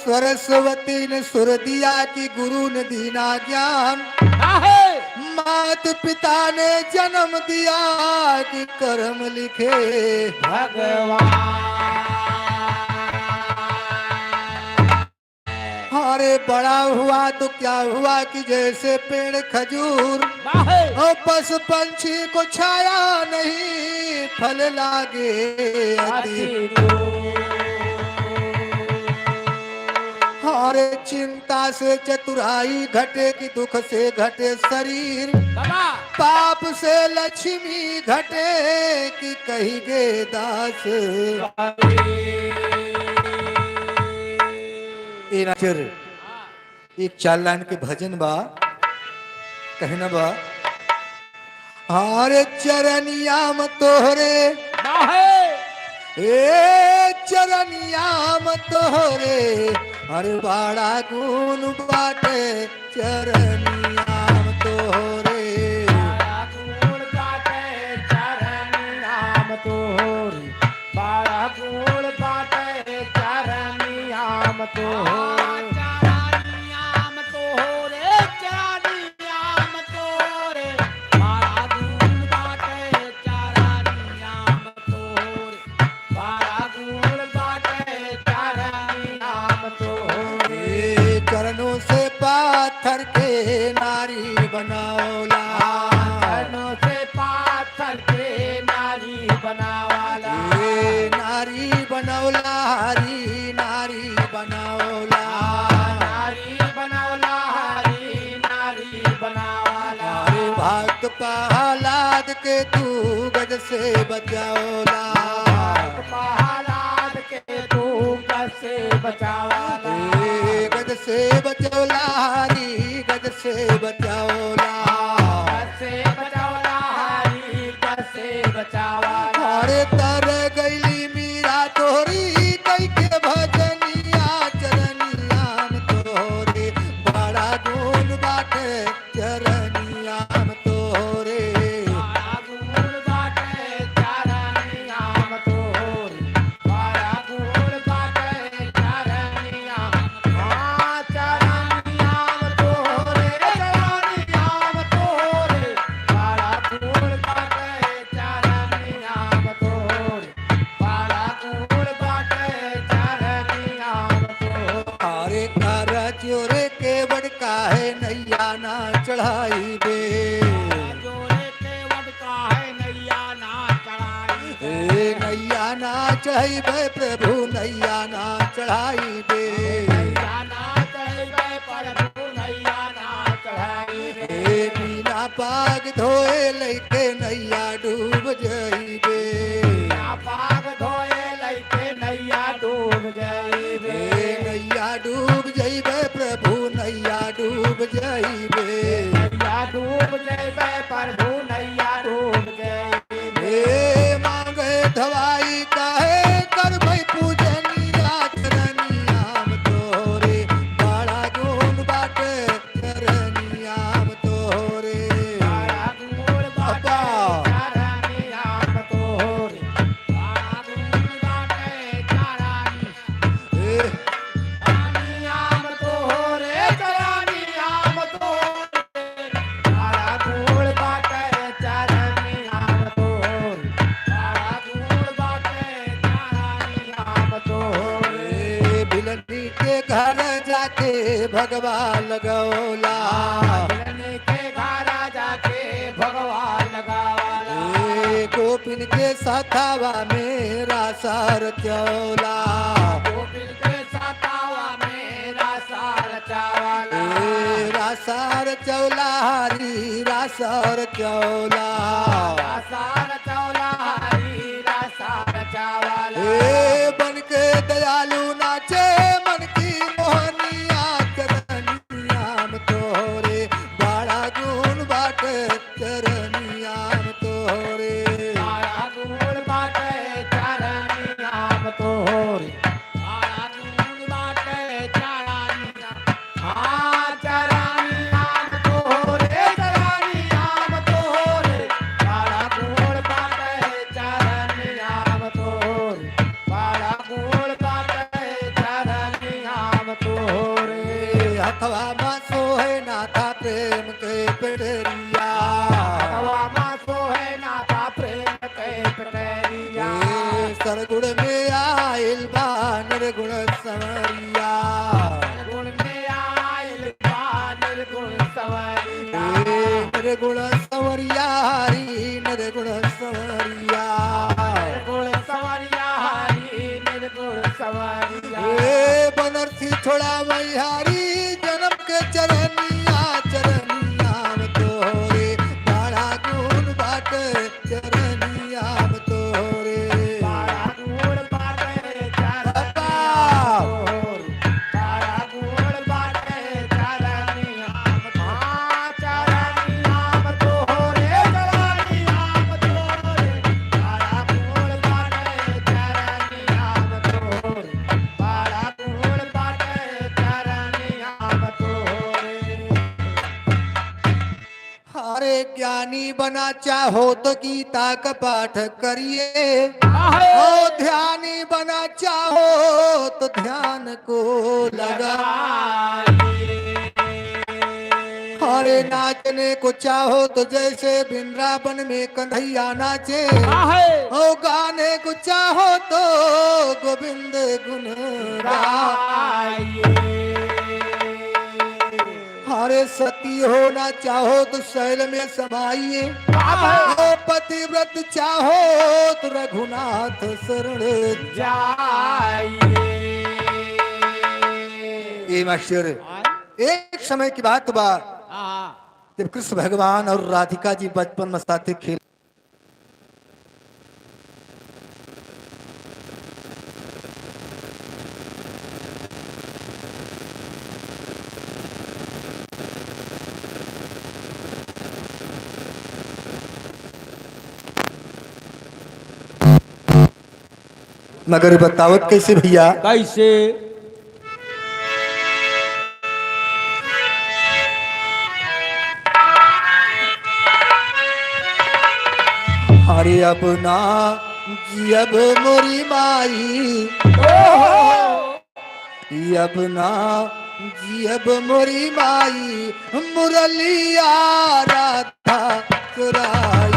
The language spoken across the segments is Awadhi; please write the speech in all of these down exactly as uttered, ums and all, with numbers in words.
सरस्वती ने सुर दिया कि गुरु ने दीना ज्ञान। काहे? मात पिता ने जन्म दिया कि कर्म लिखे भगवान। अरे बड़ा हुआ तो क्या हुआ कि जैसे पेड़ खजूर, काहे? और पशु पंछी को छाया नहीं, फल लागे अति अति दूर। अरे चिंता से चतुराई घटे कि दुख से घटे शरीर, बाबा। पाप से लक्ष्मी घटे कि कही गे दास। ए नाचर, एक चार लाइन के भजन बा, कहना बा। अरे चरनिया म तोहरे, काहे? ए चरनिया म तोहरे, अरे बड़ा गुण बाटे चरनिया म तोहरे। बड़ा गुण बाटे चरनिया म तोहरे, बड़ा गुण बाटे चरनिया म तोहरे। चरनिया म तोहरे, चरनिया म तोहरे, बड़ा गुण बाटे चरनिया म तोहरे, बड़ा गुण बाटे चरनिया म तोहरे। ए चरणों से पाथर के नारी बनवला। चरणों से पाथर के नारी बनवला। ए नारी बनवला हरी, नारी बनवला। नारी बनवला हरी, नारी बनवला। अरे भक्त प्रहलाद के तू गज से बचवला। भक्त प्रहलाद के तू गज से बचवला। ए गज से बचवला हरी, गज से बचवला। गज से बचवला हरी, गज से बचवला। अरे तर गइली मीरा तोहरी कइके भजनिया, चरनिया म तोहरे बड़ा गुण बाटे चरनिया म तोहरे। बड़ा गुण बाटे चरनिया म तोहरे, बड़ा गुण बाटे चरनिया म, हाँ, चरनिया म तोहरे, चरनिया म तोहरे, बड़ा गुण बाटे चरनिया म तोहरे, बड़ा गुण बाटे चरनिया म तोहरे। अरे कर जोरे केवट काहे नैया ना चढ़ाइबे। जोरे केवट काहे नैया ना चढ़ाइबे। ए नैया ना चढ़ाइबे प्रभु, नैया ना चढ़ाइबे। नैया ना चढ़ाइबे प्रभु, नैया ना चढ़ाइबे। ए बिना पाग धोए लइके नैया डूब जइबे। बिना पाग धोए लइके नैया डूब जइबे। ए नैया डूब जइबे प्रभु, नैया डूब जइबे। नैया डूब जइबे प्रभु, नैया डूब जइबे। ए मांगे धवाई काहे करबै पूजनिया, चरनिया म तोहरे बड़ा गुण बाटे चरनिया म तोहरे। बड़ा गुण बाटे बाबा। चरनिया म तोहरे। बड़ा गुण बाटे चरनिया ए। चरनिया म तोहरे, चरनिया म तोहरे। बड़ा गुण बाटे चरनिया म तोहरे। बड़ा गुण बाटे चरनिया म तोहरे। ए, बिलनी के घर जाके भगवा लगौला। बिलनी के घर जाके भगवा लगौला। ए, गोपिन के साथवा में रास रचौला। गोपिन के साथवा में रास रचौला। ए, रास रचौला हरी, रास रचौला। रास रचौला हरी, रास रचौला। ए, बन के दयालु नाचे मन की मोहनिया, चरनिया म तोहरे बड़ा गुण बाटे चरनिया म तोहरे। बड़ा गुण बाटे चरनिया म तोहरे। बड़ा गुण बाटे चरनिया। हाँ, चरनिया म तोहरे, चरनिया म तोहरे। बड़ा गुण बाटे चरनिया म तोहरे। बड़ा गुण बाटे चरनिया म ज्ञानी बना चाहो तो गीता का पाठ करिए, आहे। और ध्यानी बना चाहो तो ध्यान को लगा। लगाइए। अरे नाचने को चाहो तो जैसे वृंदावन में कन्हैया नाचे, आहे। और गाने को चाहो तो गोविंद गुण गाए। गाइए। अरे सती होना चाहो तो शैल में समाइए, बाबा। और पतिव्रत चाहो तो रघुनाथ शरण जाइए। ए मास्टर, हाँ। एक समय की बात बा, हाँ। जब कृष्ण भगवान और राधिका जी बचपन में साथे खेल मगर बतावत कैसे भैया? कैसे? अरे अब ना जियब मोरी माई, अब ना जियब मोरी माई, मुरलिया राधा चुराई।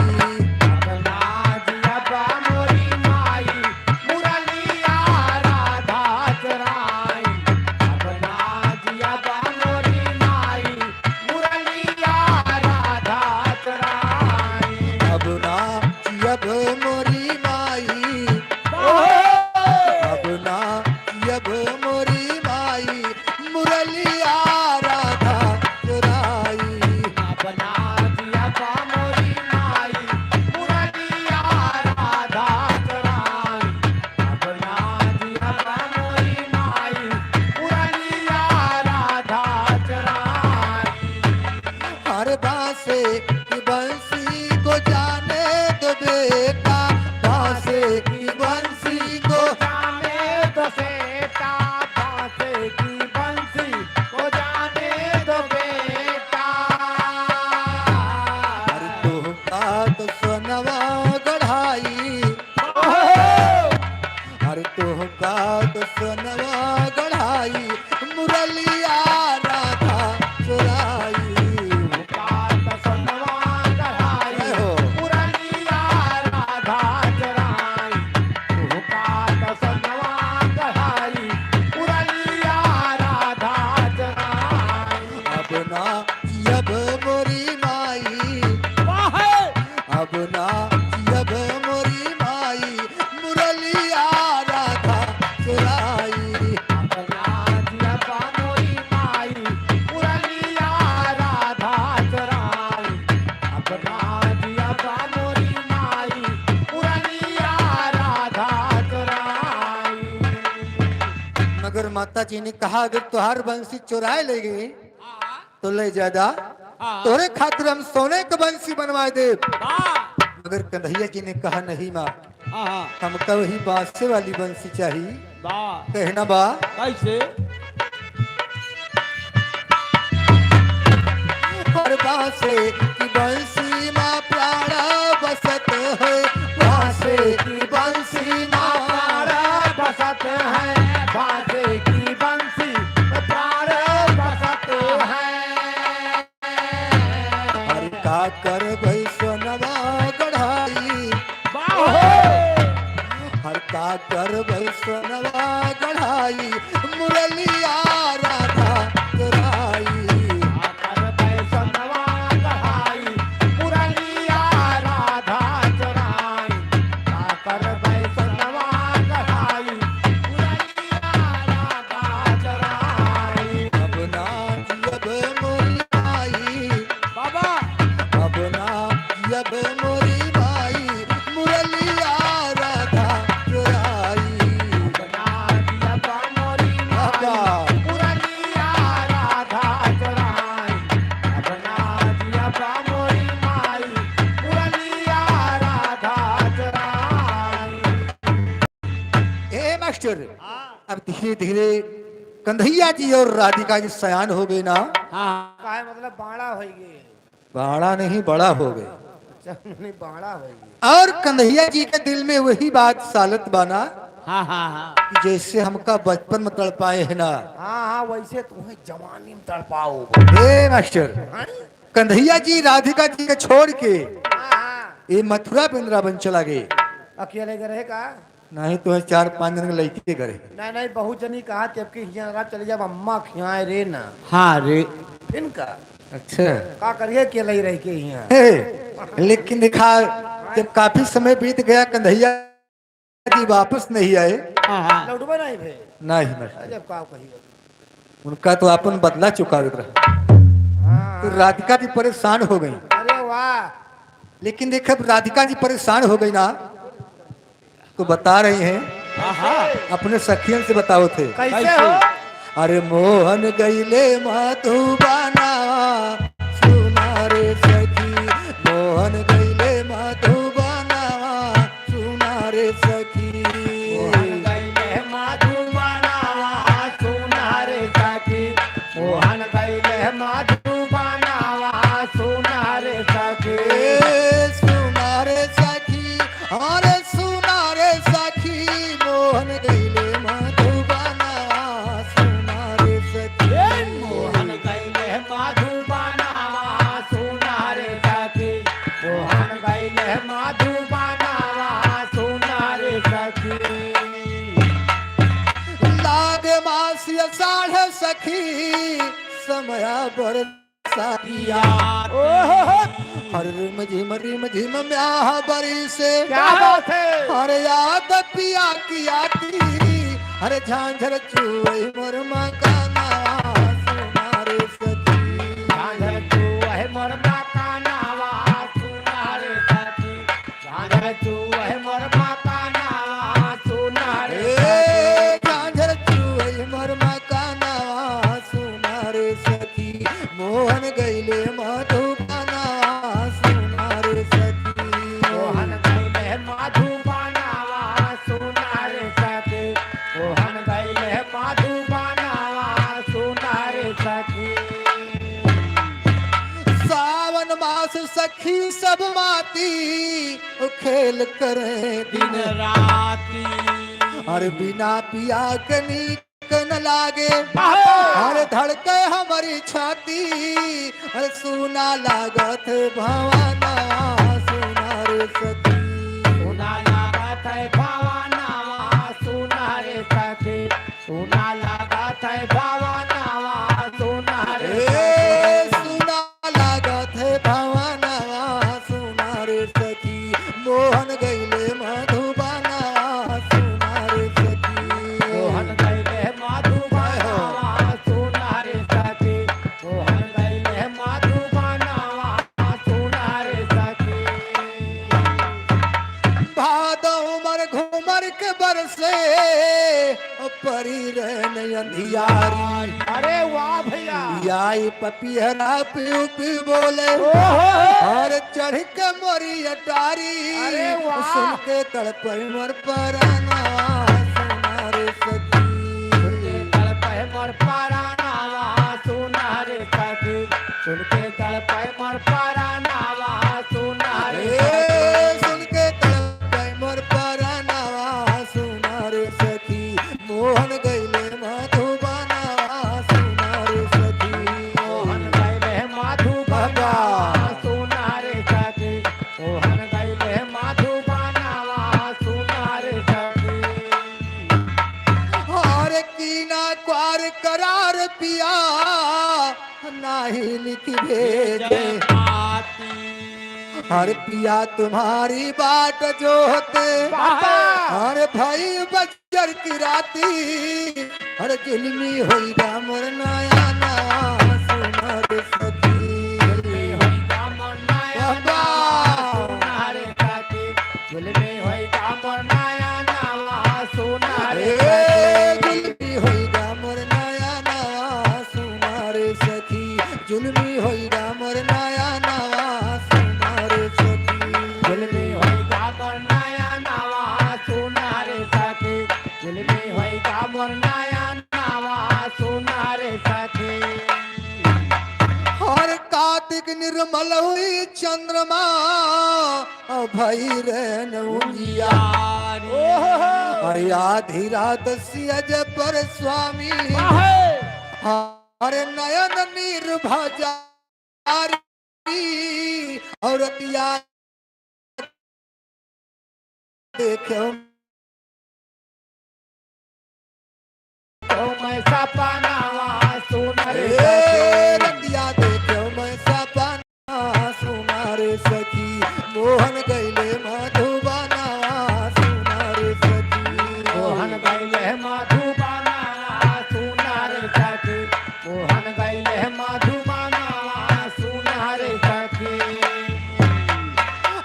अब ना जियब मोरी माई, मुरलिया राधा चुराई। अब ना जियब मोरी माई, मुरलिया राधा चुराई। अब ना जियब मोरी माई, अब ना जियब मोरी माई, मुरलिया राधा चुराई। अब ना जियब मोरी माई, मुरलिया राधा चुराई। अब ना जियब मोरी माई, मुरलिया राधा चुराई। हर बांसे की बंसी को जाने दो बेटा, बांसे की बंसी को जाने दो बेटा, बांसे की बंसी को जाने दो बेटा। अरे तोहका तो सोनवा गढ़ाई, अरे तोहका तो सोनवा गढ़ाई, मुरलिया राधा चुराई। तोहका तो सोनवा गढ़ाई, जय हो। मुरलिया राधा चुराई। तोहका तो सोनवा गढ़ाई, मुरलिया राधा चुराई। अब ना जियब मोरी माई, वाह! अब ना जियब मोरी माई, मुरलिया राधा चुराई। अब ना जियब मोरी माई, मुरलिया राधा चुराई। अब ना जियब मोरी माई, मुरलिया राधा चुराई। मगर माता जी ने कहा, अगर तोहार बंसी चुराए ले गए, हाँ। तो ले जा दा। हाँ। तोरे खातिर हम सोने के बंसी बनवाए देब। वाह। मगर कन्हैया जी ने कहा, नहीं माँ, हाँ, हाँ। हमका वही बांसे वाली बंसी चाहिए। वाह। कहना बा। कैसे? हर बांसे की बंसी मा प्राण बसत है, बांसे की बंसी मा प्राण बसत है, बांसे की बंसी मा प्राण बसत है। हर का करबै सोनवा गढ़ाई। वाह! हर का करबै सोनवा गढ़ाई, मुरलिया राधा चुराई। का करबै सोनवा गढ़ाई, मुरलिया राधा चुराई। का करबै सोनवा गढ़ाई, मुरलिया राधा चुराई। अब ना जियब मोरी माई, बाबा। अब ना जियब मोरी माई, मुरलिया राधा चुराई। अब ना जियब मोरी माई, बाबा। मुरलिया राधा चुराई। अब ना जियब मोरी माई, मुरलिया राधा चुराई। ए मास्टर, हाँ। अब धीरे धीरे कन्हैया जी और राधिका जी सयान हो गए ना। हाँ। काहे मतलब बाड़ा हो गए। बाड़ा नहीं, बड़ा हो गए। अच्छा, नहीं, बाड़ा हो गए। और कन्हैया जी के दिल में वही बात सालत बाना हाँ, हाँ, हाँ। कि जैसे हमका बचपन में तड़पाए है ना। हाँ, हाँ, वैसे तुम्हें जवानी में तड़पाओ। ए मास्टर, हाँ? कन्हैया जी राधिका जी के छोड़ के हाँ, हाँ। ये मथुरा वृंदावन चला गए। अकेले गए रहे का? नहीं तो है चार पाँच जन के लइके करे। नहीं, नहीं, बहुत जनी कहा कि अब की हियाँ रात चले जाब अम्मा खियाए रे ना। हाँ रे। फिन का? अच्छा। का करिए अकेले ही रह के हियाँ? हे, लेकिन देखा, जब काफी समय बीत गया, कन्हैया जी वापस नहीं आए। हाँ, हाँ। लौटबे नहीं भे। नहीं, नहीं। अरे, अब का कही? उनका तो अपन बदला चुकावे के रहा। हाँ। तो राधिका जी परेशान हो गई। अरे वाह। लेकिन देख, अब राधिका जी परेशान हो गई ना, तो बता रही हैं, हाँ, हाँ। अपने सखियन से बताओ थे। कैसे हो? अरे मोहन गईले मधुबना, सुना रे सखी, मोहन गईले मधुबना, सुना रे सखी। मोहन गईले मधुबना, सुना रे सखी। मोहन गईले मधुबना, सुना रे सखी। ए, सुना रे सखी, अरे सुना रे सखी, मोहन गईले मधुबना, सुना रे सखी। ए, मोहन गईले मधुबना, सुना रे सखी। मोहन गईले मधुबना, सुना रे सखी। लागे मास आषाढ़ सखी, समया बरसातिया। ओहो हो। हर रिम झिम रिम झिम म्याह बरिसे। क्या बात है? हर याद पिया की आती। हर झांझर चुए मोर मकाना, सुना रे सखी। झांझर चुए मोर मकाना, सुना रे सखी। झांझर चुए मोर मकाना, सुना रे ए, सखी। झांझर चुए मोर मकाना, सुना रे सखी। मोहन गईले मधुबना, सुना रे सखी। मोहन गईले मधुबना, सुना रे सखी। मोहन गईले मधुबना, सुना रे सखी। सावन मास सखी सब माती, ओ खेल करे दिन दिन राती। अरे बिना पिया के नीक न लागे। बाबा। अरे धड़के हमारी छाती, अरे सुना लागत भवना, सुना रे सखी। सुना लागत है भवना, सुना रे सखी। सुना लागत है भवनवा, सुना रे ए, सखी। सुना लागत है भवनवा, सुना रे सखी। मोहन गईले मधुबनवा, सुना रे सखी। मोहन गईले मधुबनवा, सुना रे सखी। मोहन गईले मधुबनवा, सुना रे सखी। भादो उमर घूमर के बरसे, परी रहन अंधियारी। अरे वाह भैया। आई पपिहरा पिउ पिउ बोले, ओहो। और चढ़ के मोरी अटारी। अरे वाह। सुन के तड़पे मोर पराना, सुना रे सखी। सुन के तड़पे मोर पराना, सुना रे सखी। सुन के तड़पे मोर पराना, सुना रे ए, सखी। सुन के तड़पे मोर पराना, सुना रे सखी। मोहन गईले मधुबनवा, सुना रे सखी। मोहन गईले मधुबनवा, सुना रे सखी। मोहन गईले मधुबनवा, सुना रे सखी। हर कीना क्वार करार पिया, नाही लिख भेजे। भेजे पाती। हर पिया तुम्हारी बाट जोहते, बाबा। हर भाई बजर की राती, हर जुल्मी होइगा मोर नया नवा, सुना रे सखी। जुल्मी होइगा मोर नया बाबा। नवा, सुना रे सखी। जुल्मी होइगा मोर नया नवा, सुना रे ए, सखी। जुल्मी होइगा मोर नया नवा, सुना रे सखी। जुल्मी होइगा मोर नया नवा, सुना रे सखी। जुल्मी होइगा मोर नया नवा, सुना रे सखी। जुल्मी होइगा मोर नया नवा, सुना रे सखी। हो चंद्रमा भई रैन उजियारी। ओहो। आधी रात सियज पर स्वामी बाहे। हर नयन निर्भजारी। औरतिया देख्यो तो मैं सपनावा सुनर ए, सखी। रतिया देख्यो मैं सपना सुनर सखी। मोहन गइले मधुबनावा सुनर सखी। मोहन गइले मधुबनावा सुनर सखी। मोहन गइले मधुबनावा सुनर सखी।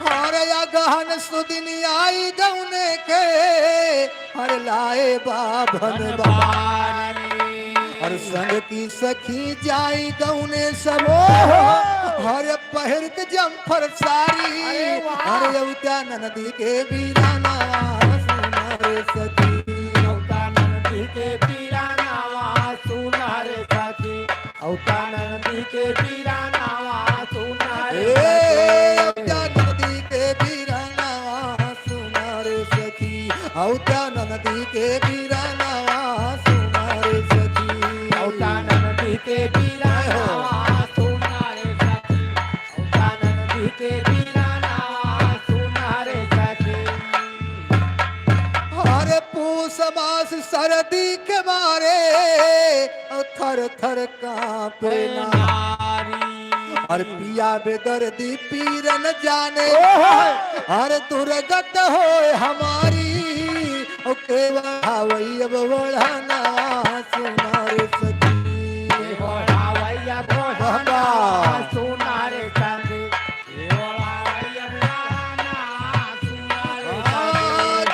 हर अगहन सुदिन आई गौने के, हर लाए बाभन बारी। हर संग की सखी जाई गौने सब, हर पहिर के जम्फर सारी। अरे वाह। हर अवत्या ननदी के बीराना सुनर सखी। अवत्या ननदी के बीरानावा सुनर सखी। अवत्या ननदी के बीरानावा सुनर ए, सखी। अवत्या ननदी के बीरानावा सुनर सखी। अवत्या ननदी के बीरानावा सुनर सखी। अवत्या ननदी के बीरानावा सुनर सखी। अवत्या ननदी के बीरानावा सुनर सखी। अरे पूस मास सर्दी के मारे थर थर कांपे नारी। अरे पिया बेदर्दी पीर न जाने, ओहो। अरे दुर्गत होए हमारी। ओ के बढ़ावई अब बढ़ाना सुनर सखी। के बढ़ावई अब बढ़ाना सुनर सखी।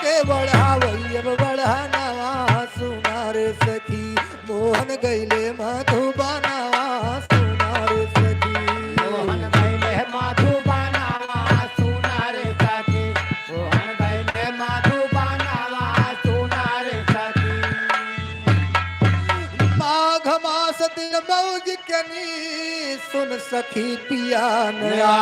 के बढ़ावई अब बढ़ाना सुनर सखी। मोहन गइले मधुबनावा सुनर सखी। मोहन गइले मधुबनावा सुनर सखी। मोहन गइले मधुबनावा सुनर सखी। माघ मास दिन मौज कनी सुन सखी पिया नया।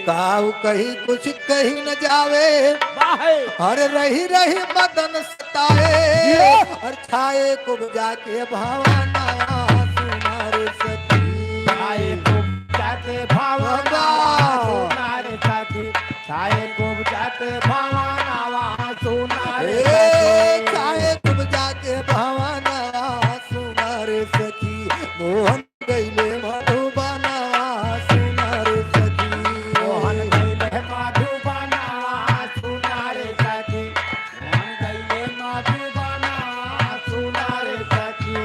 काऊ कही कुछ कही न जावे। बाहे। हर रही रही मदन सताए। ये। हर छाए कुब्जा के भावना सुनर सखी। छाए कुब्जा के भावना बाबा। सुनर सखी। छाए कुब्जा के भावना सुनर ए, सखी। छाए कुब्जा के भावना सुनर सखी। मोहन गइले मधुबना सुनर सखी। मोहन गइले मधुबना सुनर सखी। मोहन गइले मधुबना सुनर सखी।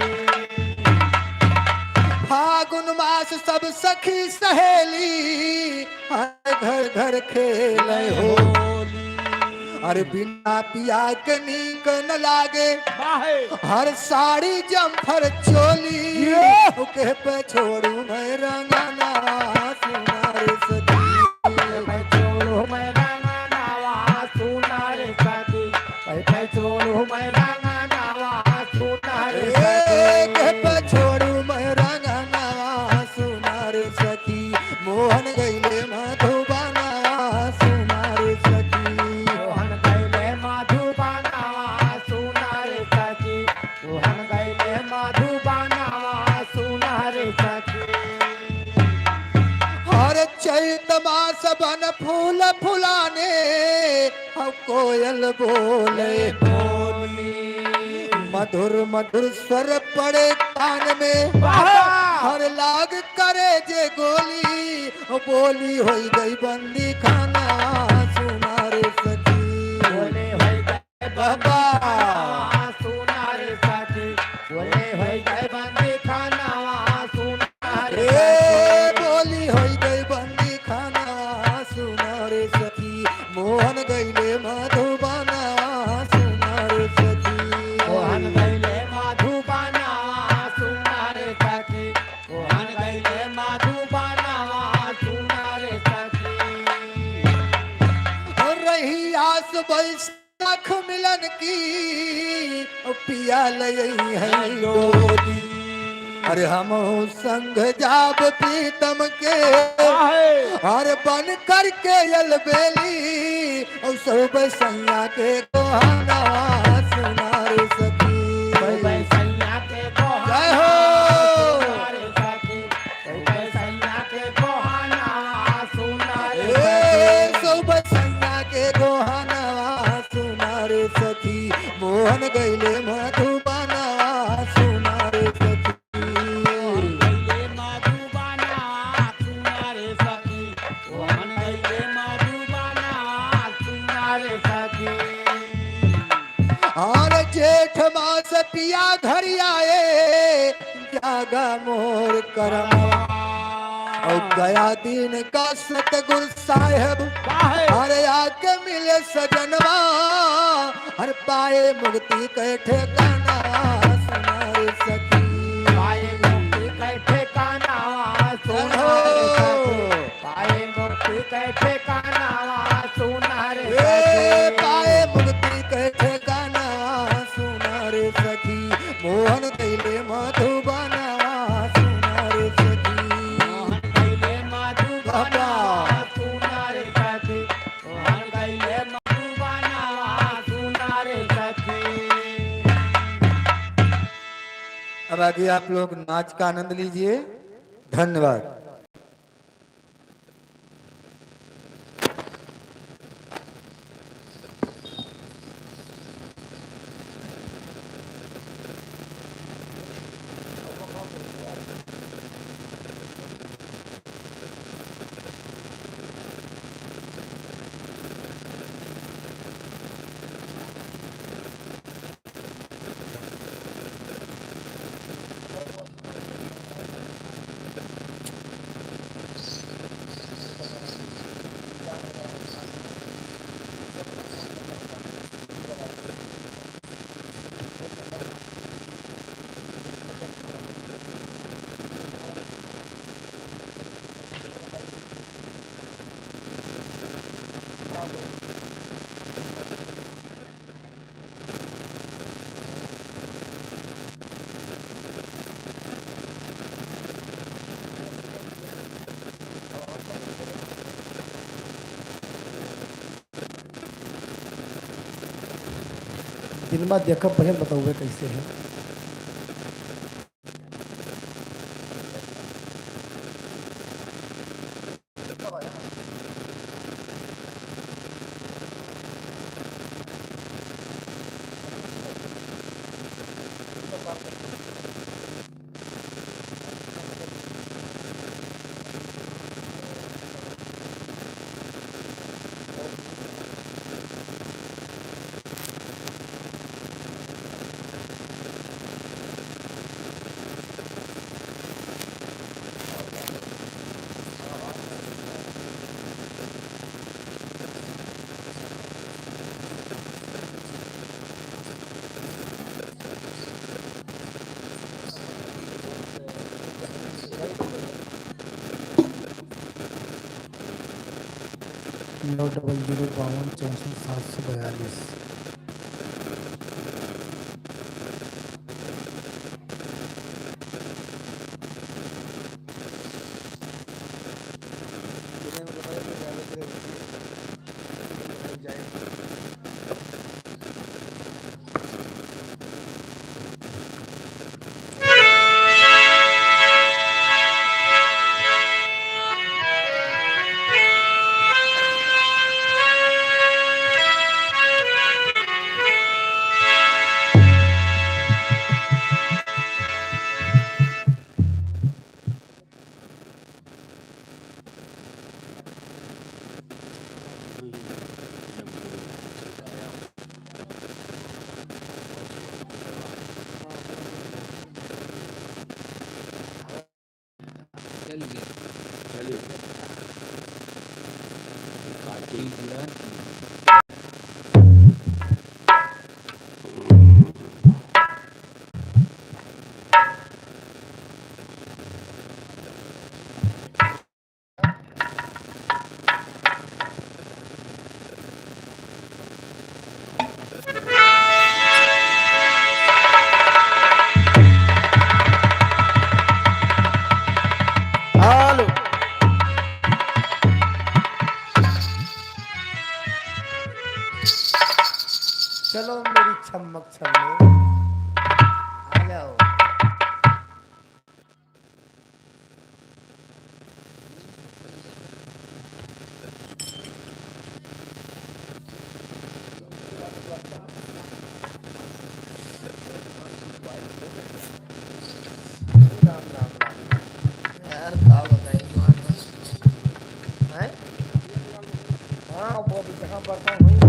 फागुन मास सब सखी सहेली हर घर घर खेले होली। अरे बिना पिया के नीक न लागे। बाहे। हर साड़ी जम्फर चोली। ये। ओके पे छोड़ू मैं रंगना सुनर सखी। पे छोड़ू मैं रंगनावा सुनर सखी। पे, पे छोड़ू मैं रंगनावा सुनर ए, सखी। के पे छोड़ू मैं रंगनावा सुनर सखी। मोहन गइले मधुबना सुनर सखी। मोहन गइले मधुबना सुनर सखी। मोहन गइले मधुबना सुनर सखी। हर चैत मास बन फूल फुलाने, हम कोयल बोले बोली। मधुर मधुर स्वर पड़े कान में, वाह! हर लाग करे जे गोली, बोली होई गई बंदी खाना सुनर सखी। बोली होई गई बाबा। सुनर सखी। बोली होई गई बंदी खाना सुनर ए, सखी। बोली होई गई बंदी खाना सुनर सखी। मोहन गइले मधुबना सुनर सखी। मोहन गइले मधुबना सुनर सखी। मोहन गइले मधुबना सुनर सखी। और रही आस बैसाख मिलन की, पिया लई है डोली। अरे हमहू संग जाब प्रीतम के, काहे? अरे बन करके अलबेली, और सब सैया के गोहनवा सुना रे सखी। सब सैया के गोहनवा जय हो। सुना रे सखी। सब सैया के गोहनवा सुना रे ए, सखी। सब सैया के गोहनवा सुना रे सखी। मोहन गइले मधुबनवा सुना रे सखी। मोहन गइले मधुबनवा सुना रे सखी। मोहन गइले मधुबनवा सुना रे सखी। और जेठ मास पिया घरी आए, जागा मोर करमवा। और गया दिन का सतगुरु साहेब, काहे? अरे आके मिले सजनवा, अरे पाए मुक्ति के ठिकाना सुना रे सखी। पाए मुक्ति के ठिकाना सुना रे सखी। पाए मुक्ति के ठिकाना सुना रे ए, सखी। पाए मुक्ति के ठिकाना सुना रे सखी। मोहन गइले मधुबनवा सुना रे सखी। मोहन गइले मधुबनवा बाबा। सुना रे सखी। मोहन गइले मधुबनवा सुना रे सखी। अब आगे आप लोग नाच का आनंद लीजिए। धन्यवाद। दिन में देखब, बढ़िया बताउबे कैसे है। नौ डबल जीरो बावन चौसठ सात सौ बयालीस। चल गया। चलिए। काटी। चलो मेरी छमक छल्लो, आ जाओ। यार, का बताई, हैं? हाँ, वो अभी कहाँ बरसा हुई।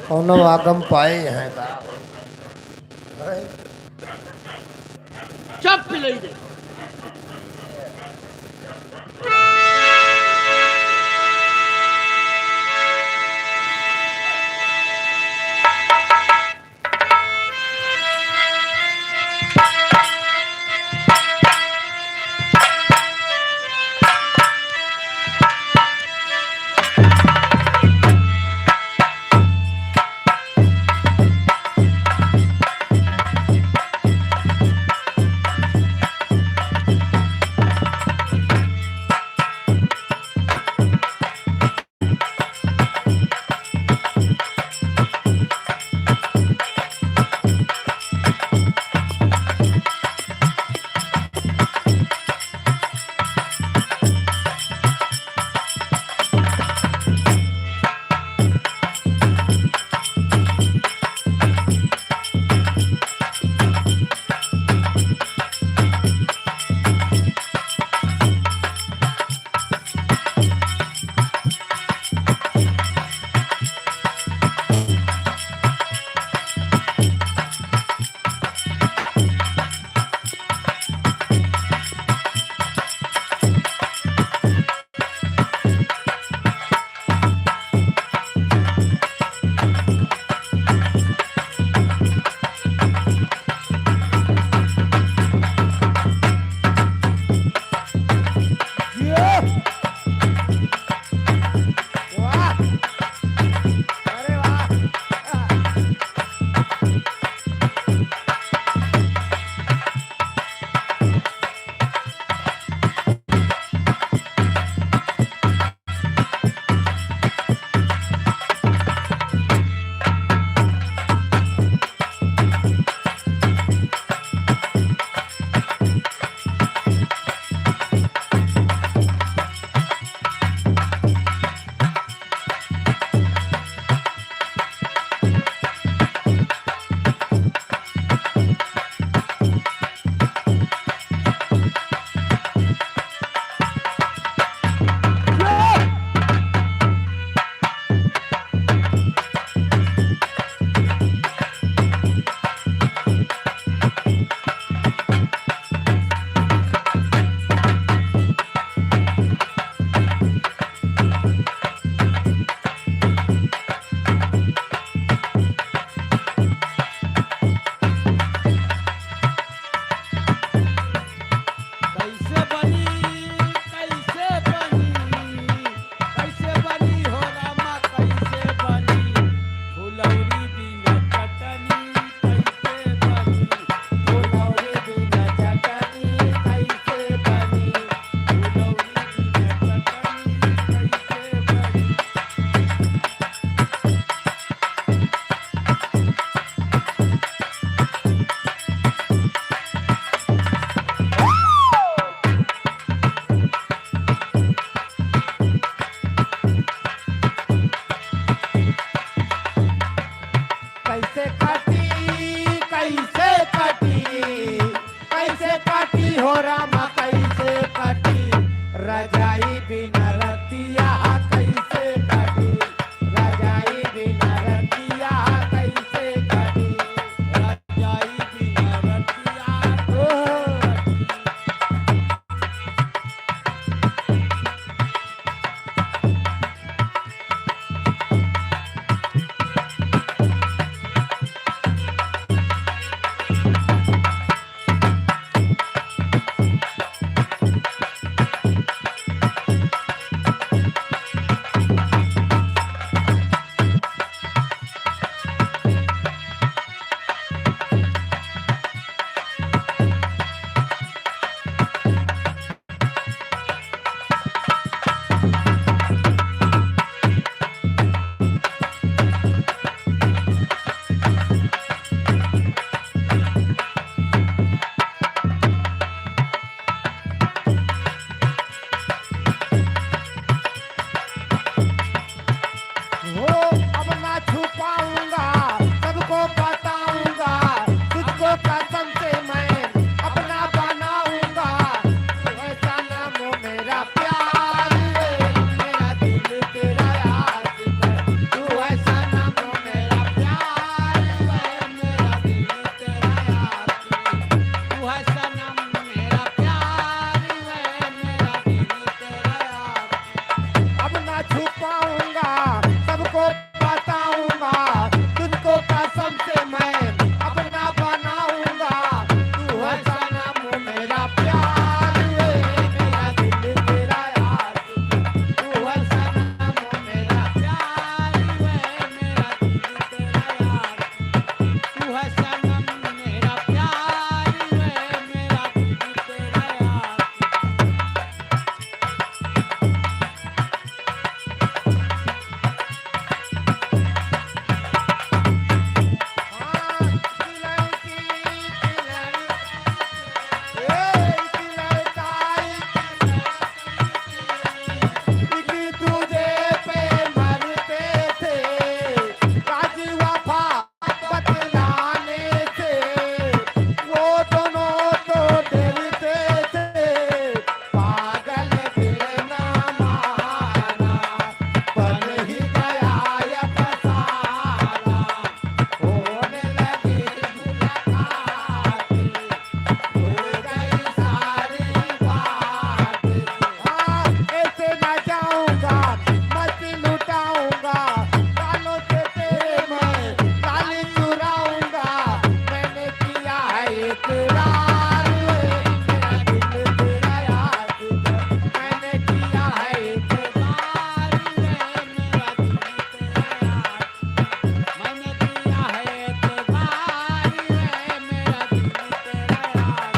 कौनो आगम पाए हैं का? चुप ले दे। आऊंगा, सबको बताऊंगा, तुझको कसम से मैं अपना बनाऊंगा। तू है सनम मेरा प्यार, है मेरा दिल तेरा यार। तू है सनम मेरा प्यार, है मेरा दिल तेरा यार। तू है सनम मेरा प्यार, है मेरा दिल तेरा यार। बतलाने से वो दोनों तो डरते थे, पागल दिल ना माना, बन ही गया अफसाना। होने लगी मुलाकात, हो गई सारी बात। हाँ, ऐसे ना जाऊंगा, मस्ती लुटाऊंगा, गालों से तेरे मैं लाली चुराऊंगा। मैंने किया है इकरार, मेरा दिल तेरा यार, मैंने किया है इकरार, मेरा दिल तेरा यार। मैंने किया है इकरार, मेरा दिल तेरा यार।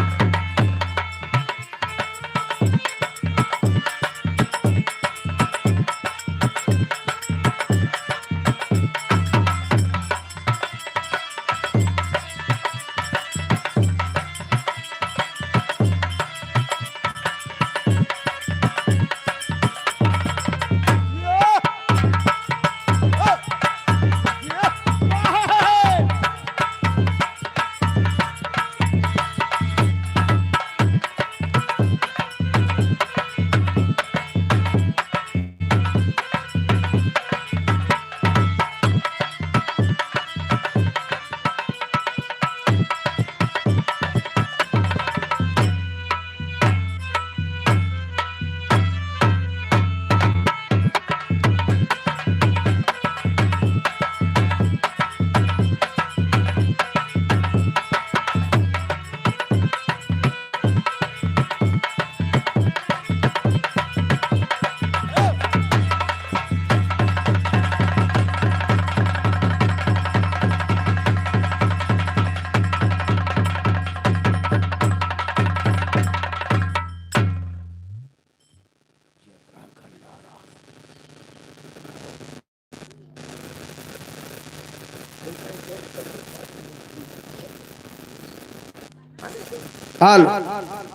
हाल।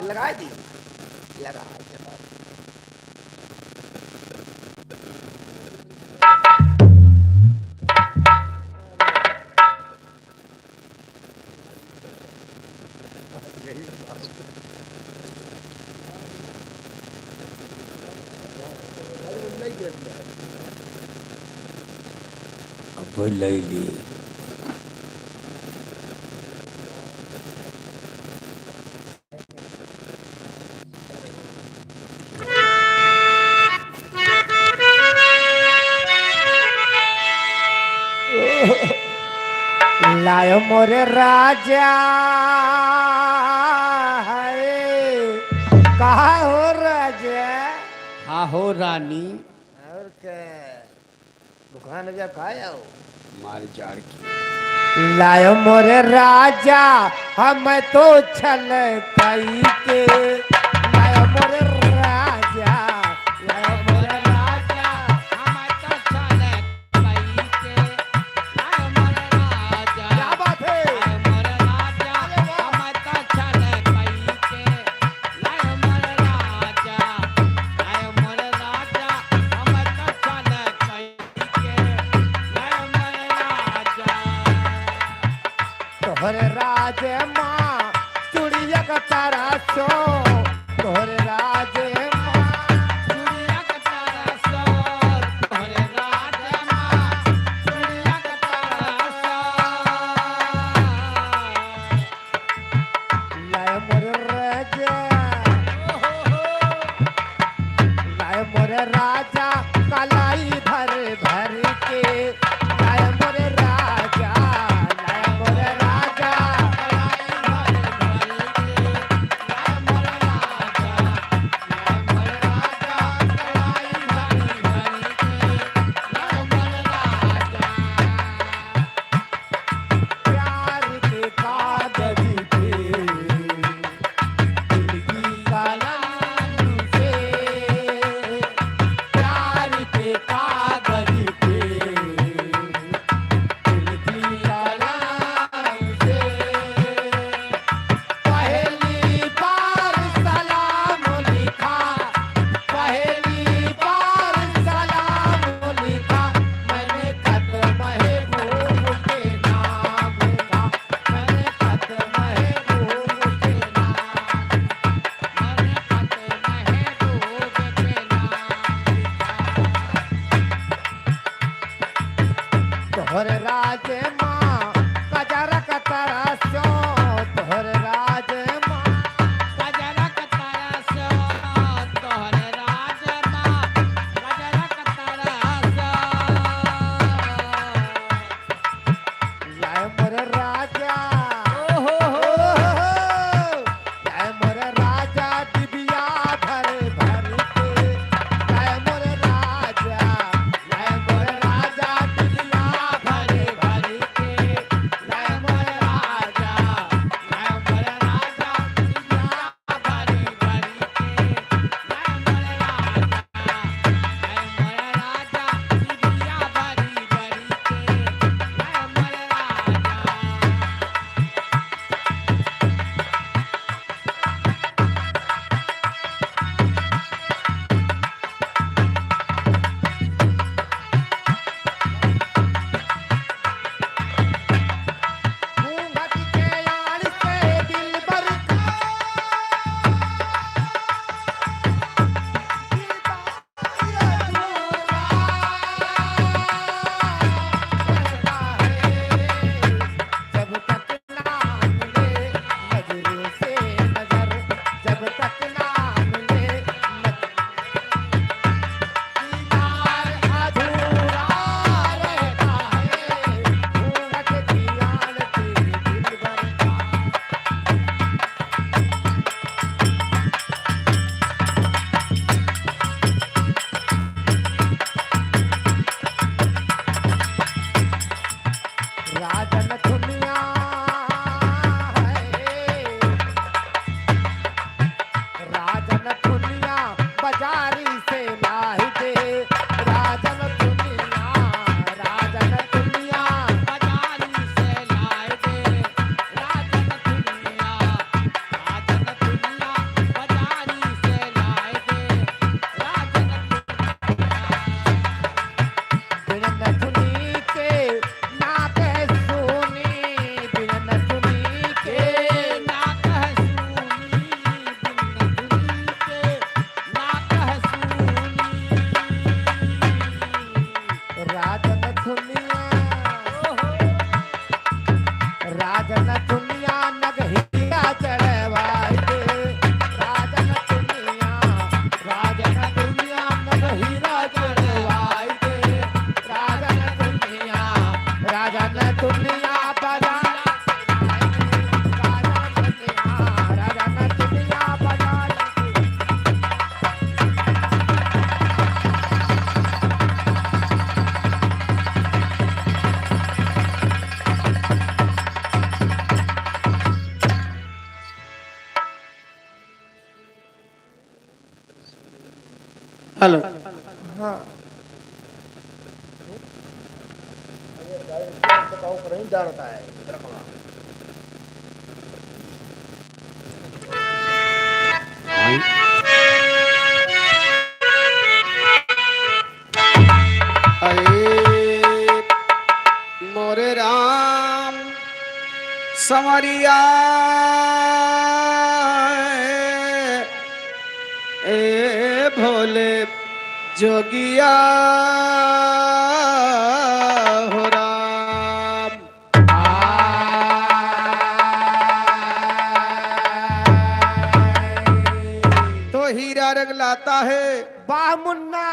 लगाए दी। लगा। अब लैली। लायो मोरे राजा, हाय, कहा हो राजा? हाँ हो रानी। और क्या? दुकान जा खाए आओ। मार जाड़ की। लायो मोरे राजा, हम तो छल कई के। लायो मोरे राजा, लायो मोरे राजा, हम तो छल कई के। लायो मोरे राजा, क्या बात है? लायो मोरे राजा, अरे वाह। हम तो छल कई के। लायो मोरे राजा, लायो मोरे राजा, हम तो छल कई तोहरे राज मा चुड़िया का तारा सो, तोहरे राज मा चुड़िया का तारा सो, तोहरे राज मा चुड़िया का तारा सो। लाय मोरे राजा, लाय मोरे राजा, कलाई भर तोहरे राज मा कजरक तरस्यो, तोहरे राज मा कजरक तरस्यो, तोहरे राज मा कजरक तरस्यो। लाए मोरे राजा। ओहो हो। ओहो हो। लाए मोरे राजा डिबिया भर भर के। लाए मोरे राजा, लाए मोरे राजा डिबिया भर भर के। लाए मोरे राजा, लाए मोरे राजा डिबिया घूंघट के आड़ से दिलबर का दीदार अधूरा रहता है। जब तक ना मिले नजर से नजर, जब तक ना मिले नजर दीदार अधूरा रहता है, घूंघट की आड़ से दिलबर का। राजन दुनिया है, राजन दुनिया बजारी से लाई दे, राजन दुनिया, राजन दुनिया बजारी से लाई दे, राजन दुनिया, राजन दुनिया बजारी से लाई दे, राजन दुनिया। बिन नथुनी के नाक है सूनी, बिन नथुनी के नाक है सूनी, बिन नथुनी के नाक है सूनी। राजन दुनिया, ओहो। राजन दुनिया नगहीरा चढ़वाई दे। राजन दुनिया, राजन दुनिया नगहीरा चढ़वाई दे। राजन दुनिया, राजन दुनिया बजा। राजन दुनिया, राजन दुनिया बजा। हेलो। हाँ। अरे मोरे राम संवरिया, ए भोले जोगिया हो राम। तो हीरा रंग लाता है। वाह मुन्ना।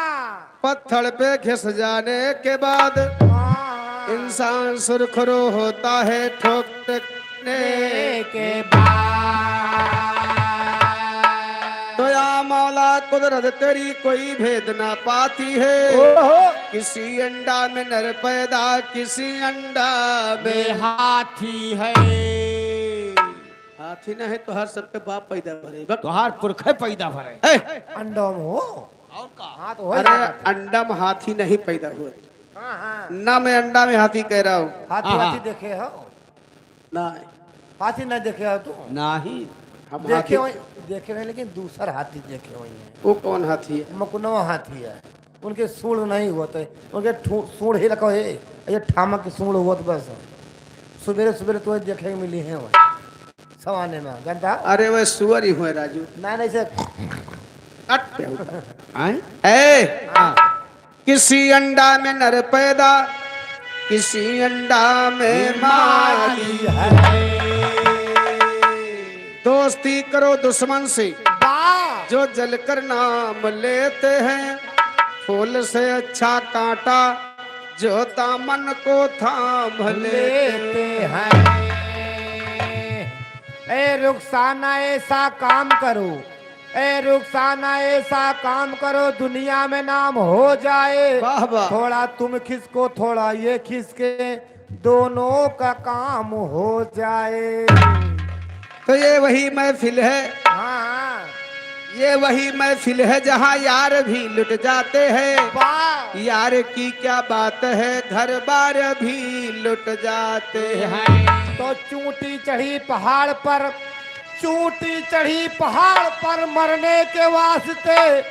पत्थर पे घिस जाने के बाद वाह। इंसान सुरखरू होता है ठोकने के बाद। तो या मौला कुदरत तेरी कोई भेद ना पाती है। ओहो। किसी अंडा में नर पैदा, किसी अंडा में में हाथी है। हाथी ना है, तोहार सबके बाप पैदा भरे। बक- तोहार पुरखे पैदा भरे। ए! अंडा में हो? और का? हाँ, तो हो अरे, जाता है। अंडा में हाथी नहीं पैदा हुआ। हाँ, हाँ। ना मैं अंडा में हाथी कह रहा हूँ। हाथी, हाँ, हाँ। हाथी देखे हो? ना। हाथी नहीं देखे हो तू? नहीं। हम देखे हाथी हो, देखे नहीं, लेकिन दूसर हाथी देखे हुए हैं। वो कौन हाथी है? मकुनवा हाथी है। उनके सूंड़ नहीं होत है, उनके ठू-, सूंड़ ही रखो है, ये ठामक के सूंड़ होत बस। सुबेरे सुबेरे तुम्हें देखे के मिली है वहाँ, सवाने में, जानता है? अरे वह सुअर ही हुए राजू। ना, नहीं से अट पे होता। आए? ए! हाँ। किसी अंडा में नर पैदा, किसी अंडा में माँ की है। दोस्ती करो दुश्मन से, वाह। जो जलकर नाम लेते हैं। फूल से अच्छा कांटा जो दामन को थाम लेते लेते हैं। ए रुखसाना, ऐसा काम करो, ए रुखसाना, ऐसा काम करो, दुनिया में नाम हो जाए। वाह, वाह। थोड़ा तुम खिसको, थोड़ा ये खिसके, दोनों का काम हो जाए। तो ये वही महफिल है, हाँ, हाँ। ये वही महफिल है जहाँ यार भी लुट जाते हैं। वाह। यार की क्या बात है, घर बार भी लुट जाते हैं। तो चूंटी चढ़ी पहाड़ पर, चूंटी चढ़ी पहाड़ पर मरने के वास्ते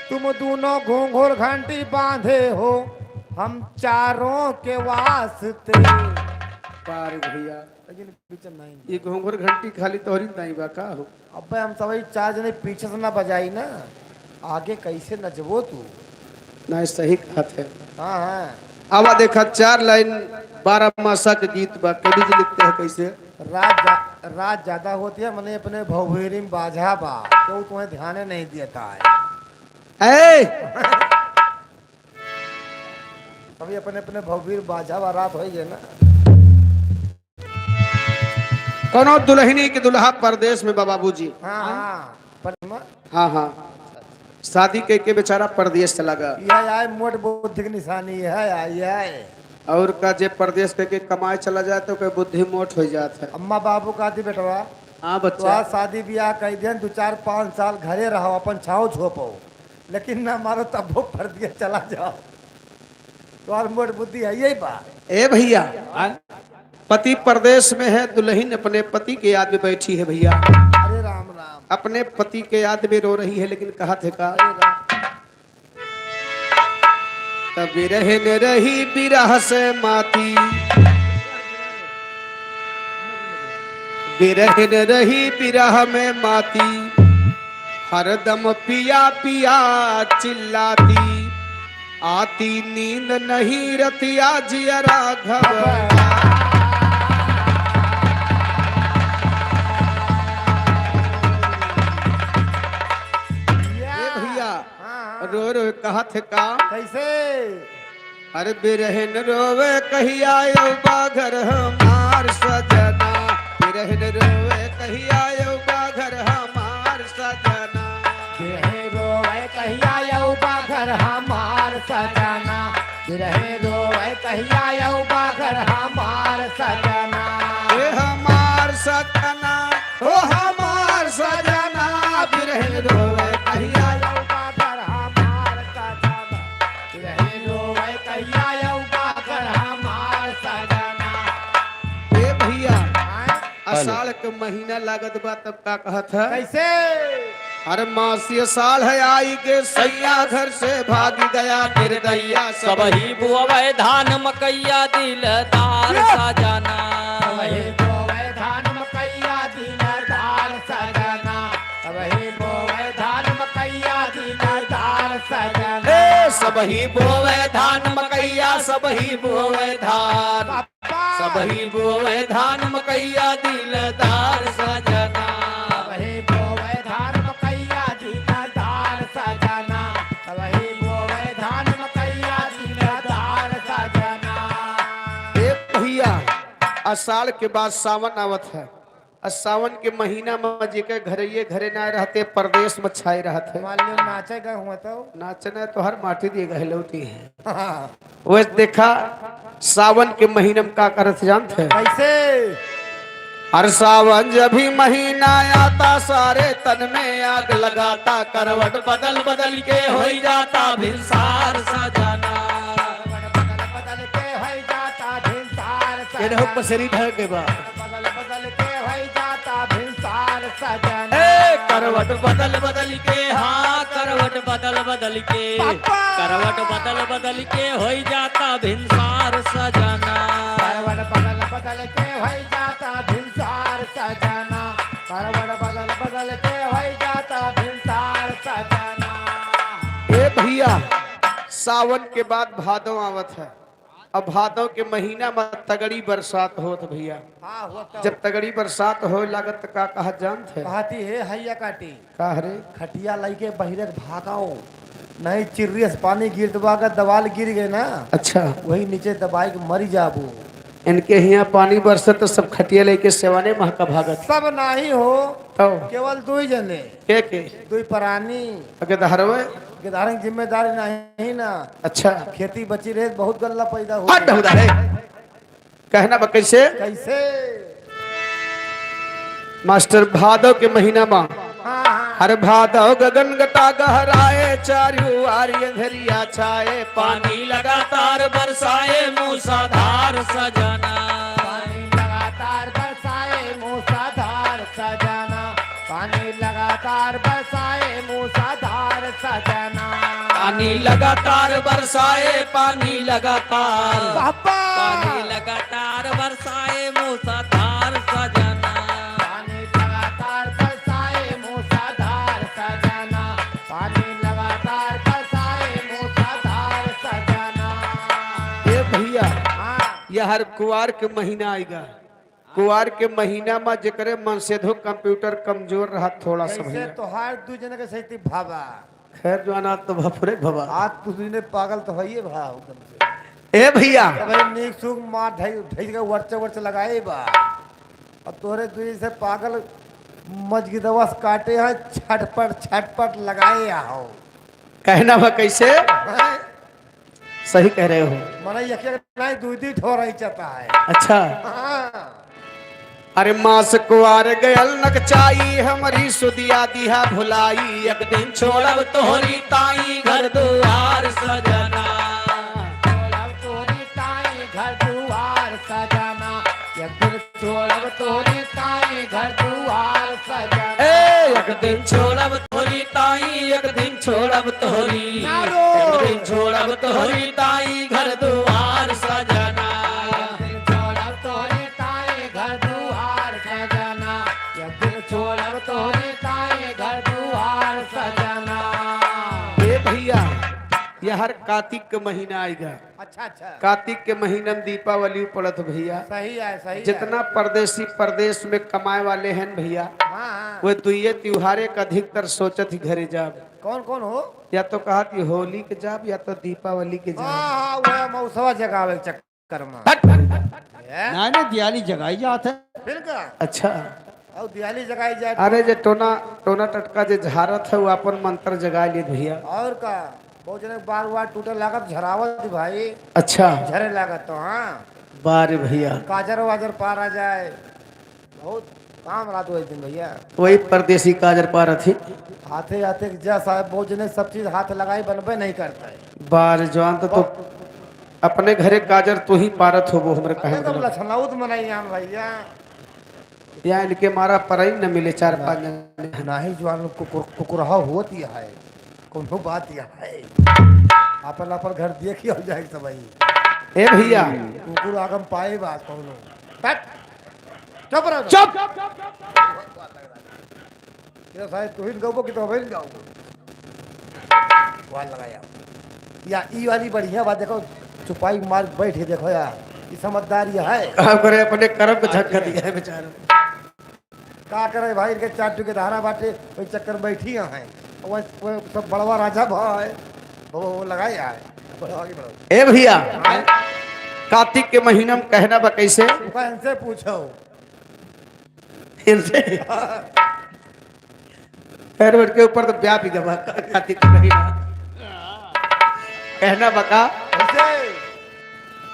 तुम दोनों घूंघूर घंटी बांधे हो, हम चारों के वास्ते। पार भैया, लेकिन पीछे नहीं। ये घूंघूर घंटी खाली तोहरी नहीं बा का हो? अबे हम सभी चार जने पीछे से ना बजाई ना, आगे कैसे नचबो तू? नहीं, सही कहत है। हाँ, हाँ। आवा देखा, चार लाइन बारह मासा के गीत बा, कवि जी लिखते हैं कैसे? रात जा-, रात ज्यादा होती है, मने अपने भौभीरी में बाझा बा, तो तुम्हें ध्यान नहीं देता है। ए! अभी अपने, अपने भौभीर बाझा बा, रात होई गए ना। कोनो दुल्हनी के दुल्हा परदेश में बा बाबूजी। हाँ, हाँ, पर हाँ, हाँ। शादी कइके बेचारा परदेश चला गया। यह आए मोट बुद्धि की निशानी है, यह आए। और का, जे परदेश कइके कमाए चला जाए तो कोई बुद्धि मोट हो जात है। अम्मा बाबू कहती, "बेटवा, हाँ बच्चा। तो आज शादी ब्याह कइ दिहन, दो चार पाँच साल घरे रहो, अपन छाव झोपो, लेकिन ना मारो तब वो परदेश चला जाओ।" तोहार मोट बुद्धि है यही बा। ए भैया, हाँ? पति परदेश में है, दुल्हन अपने पति के याद में बैठी है भैया। अरे राम राम। अपने पति के याद में रो रही है, लेकिन कहत है का? अरे राम। तब बिरहिन रही बिरह से माती, बिरहिन रही बिरह में माती, हरदम पिया पिया चिल्लाती, आती नींद नहीं रतिया जियरा घबरा। ए भैया, हाँ, हाँ। रो रो कहत है का? कैसे? अरे बिरहिन रोवे कहिया अउबा घर हमार सजना, बिरहिन रोवे कहिया अउबा घर हमार सजना। बिरहिन रोवे कहिया अउबा घर हमार सजना, बिरहिन रोवे कहिया अउबा घर हमार सजना। ए हमार सजना, ओ हमार सजना, बिरहिन रोवे कहिया अउबा घर हमार सजना। बिरहिन रोवे कहिया अउबा घर हमार सजना। ए भैया, आय? आषाढ़ के महीना लागत बा, तब का कहत है? कैसे? अरे मासी आषाढ़ है आई के सैया घर से भाग गया निर्दयिया। सबही बोवे धान मकैया दिलदार सजना। सबही बोवे धान मकैया दिलदार सजना। सबही बोवे धान मकैया दिलदार सजना। ए, सबही बोवे धान मकैया, सबही बोवे धान। सबही बोवे धान मकैया दिलदार सजना। सबही बोवे धान मकैया दिलदार सजना। सबही बोवे धान मकैया दिलदार सजना। ए भैया, आषाढ़ के बाद सावन आवत है। आ सावन के महीना में जेके घरइये घरे ना रहते, परदेश में छाए रहत है। मान लियो नाचे गए हुआ तो। नाचे ना तो हर माटी दिए गए लौटी है। हाँ। वैसे देखा, सावन के महीना में का करत जानत है? कैसे? हर सावन जब भी महीना आता, सारे तन में आग लगाता, करवट बदल बदल के होई जाता भिनसार सजना। करवट बदल बदल के होई जाता भिनसार ये देखो सजना। पसेरी ढह के बा। बदल बदल के होई जाता भिनसार सजना। ए, करवट बदल बदल के, हाँ, करवट बदल बदल के। पापा। करवट बदल बदल के होई जाता भिनसार सजना। करवट बदल बदल के होई जाता भिनसार सजना। करवट बदल बदल के होई जाता भिनसार सजना। ए भैया, सावन के बाद भादो आवत है। अब भादव के महीना में तगड़ी बरसात होत भइया। हाँ, होत। जब तगड़ी बरसात होए लागत त का कहत जानत है? कहती है, "हैया काटी।" का हरे? खटिया लइके बहिरे क भागाओ, नहीं चिर्री से पानी गिरत बा, अगर दवाल गिर गए ना, अच्छा। वही नीचे दबाई के मरी जाबू। इनके हियाँ पानी बरसत तो सब खटिया लइके सेवाने महका भागत। सब नाही हो, तो? केवल दुई जने। के के? दुई परानी। अगे धारवे? के धारण जिम्मेदारी नाही ना। अच्छा। खेती बची रहे, बहुत गल्ला पैदा हो। हट, उधर है। कहना बा कैसे? कैसे? मास्टर, भादव के महीना मा, हाँ, हाँ। हर भादव गगन गटा गहराए, चारू आरी अंधरिया छाए, पानी लगातार बरसाए, मूसलाधार सजना। पानी लगातार बरसाए, मूसलाधार सजना। पानी लगातार बरसाए, मूसलाधार सजना। पानी लगातार बरसाए, पानी लगातार। पापा। पानी लगातार बरसाए, मूसलाधार सजना। पानी लगातार बरसाए, मूसलाधार सजना। पानी लगातार बरसाए, मूसलाधार सजना। ए भइया, हाँ। यह हर कुवार के महीना आइगा। कुवार के महीना मा जेकरे मन से धो कंप्यूटर कमजोर रहा थोड़ा सा कैसे भइया। तोहार दू जने के सहित भावा। खैर, जो अनाथ तो भा फुरे भवा। आज तू दुने पागल तो हइये भा हुकम से। ए भइया। तो भाई नीक सूख मार ढई, ढई के वर्च वर्च लगाए बा। और तोरे दुई से पागल मजगिदवस काटे हैं, छटपट छटपट लगाए आओ। कहना बा कैसे? हैं? सही कह रहे हो। मने एक एक नहीं, दुई दुई ठो रही चाहता है। अच्छा। हाँ। अरे मास कुवार गयल नकचाई, हमरी सुदिया दिहा भुलाई, एक दिन छोड़ब तोहरी ताई घर दुआर सजना। छोड़ब तोहरी ताई घर दुआर सजना, एक दिन छोड़ब तोहरी ताई घर दुआर सजना। ए, एक दिन छोड़ब तोहरी ताई, एक दिन छोड़ब तोहरी, नारो। एक दिन छोड़ब तोहरी ताई घर दुआर सजना। एक दिन छोड़ब तोहरी ताई घर दुआर सजना, एक दिन छोड़ब तोहरी ताई घर दुआर सजना। ए भइया, यह हर कातिक के महीना आइगा। अच्छा, अच्छा। कातिक के महीना में दीपावली पड़त भइया। सही है, सही है। जितना परदेसी परदेस में कमाए वाले हैं भइया, हाँ, हाँ। वे दुइये त्योहारे का अधिकतर सोचत ही घरे जाब। कौन कौन हो? या तो कहत ही होली के जाब या तो दीपावली के जाब। हाँ, हाँ, वह मौसवा जगावे के चक्कर में। हट, हट, हट, हट। ये? ना, ना, दियाली जगाई जात है। फिर का? अच्छा। और दियाली जगाई जाए। अरे, जे टोना, टोना टटका जे झारत है, वो अपन मंत्र जगा लिए भइया। और का? बहुत जने के बार वार टूटे लागत, झरावत भाई। अच्छा। झरे लागत तो, हाँ। बारे भइया। काजर वाजर पारा जाए, बहुत काम रात हुए दिन भइया। वही परदेसी काजर पारत ही। हाथे हाथे के जा साहब, बहुत जने सब चीज हाथ लगाई बनबे नहीं करता है। बारे जवान तो, तो अपने घरे काजर तू ही पारत होबो, हमरे अरे कहे तो मतलब। लखनऊ तो मनाई हम भइया। या इनके मारा परई न मिले चार ना, पाँच जने। नाही जवान कुकुर, कुकुरहा होत यह है, कौनो बात यह है। आपन, आपन घर देखियो जाए सब भाई। ए भइया। कुकुर आगम पाए बा कौनो। हट। चुप रह। चुप। ये साहब तू ही गाओ कि तो हम ही गाओ। वाल लगाया। या ई वाली बढ़िया बात, देखो, चुपाई मार बैठ के देखो यार, ई समझदार ये है। का करे, अपने करम को झटका दिया है बेचारा। का करे भाई, इनके चार टुके धारा बाटे, वही चक्कर बैठी हैं। वो, वो सब बड़वा राजा भाई, वो, वो लगाए आए। बढ़ो, आगे बढ़ो। ए भइया, हाँ? कातिक के महीना में कहना बा कैसे? ओका इनसे पूछो। इनसे? पैर बैठ के ऊपर तो ब्याह भी गवा, कातिक के महीना। कहना बा का? कैसे?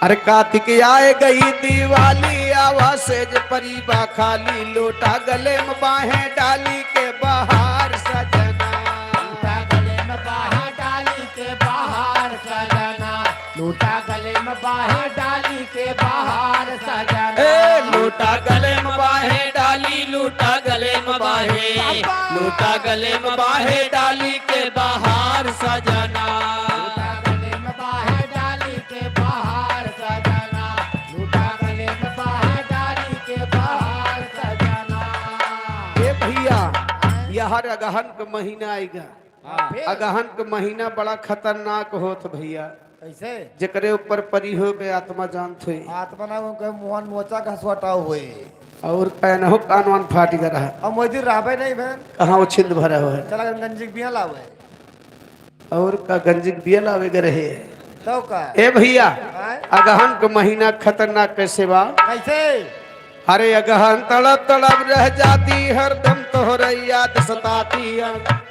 अरे कातिक आए गई दिवाली, आवा सेज परी बा खाली, लोटा गले में बाहें डाली के बहार सजना। लोटा गले में बाहें डाली के बहार सजना। लोटा गले में बाहें डाली के बहार सजना। ए, लोटा गले में बाहें डाली, लोटा गले में बाहें, पापा। लोटा गले में बाहें डाली के बहार सजना। लोटा गले में बाहें डाली के बहार सजना। लोटा गले में बाहें डाली के बहार सजना। ए भइया, यह अगहन के महीना आइगा। हाँ। अगहन के महीना बड़ा खतरनाक होत भइया। कैसे? जेकरे ऊपर परी हो के आत्मा जानत होई। आत्मा ना हो के मुहन मोचा का सोटा होई। और पैनहो कानवान फाटि गया रहा। अब मोदी रहबे नहीं भेन। कहाँ वो छिंद भरा हुआ है? चला गंजी के बिया लावे। और का गंजी के बिया लावे के रहे? तो का? ए भैया, आय? अगहन के महीना खतरनाक कैसे बा? कैसे? अरे अगहन तड़प तड़प रह जाती, हरदम तोहरे याद सताती।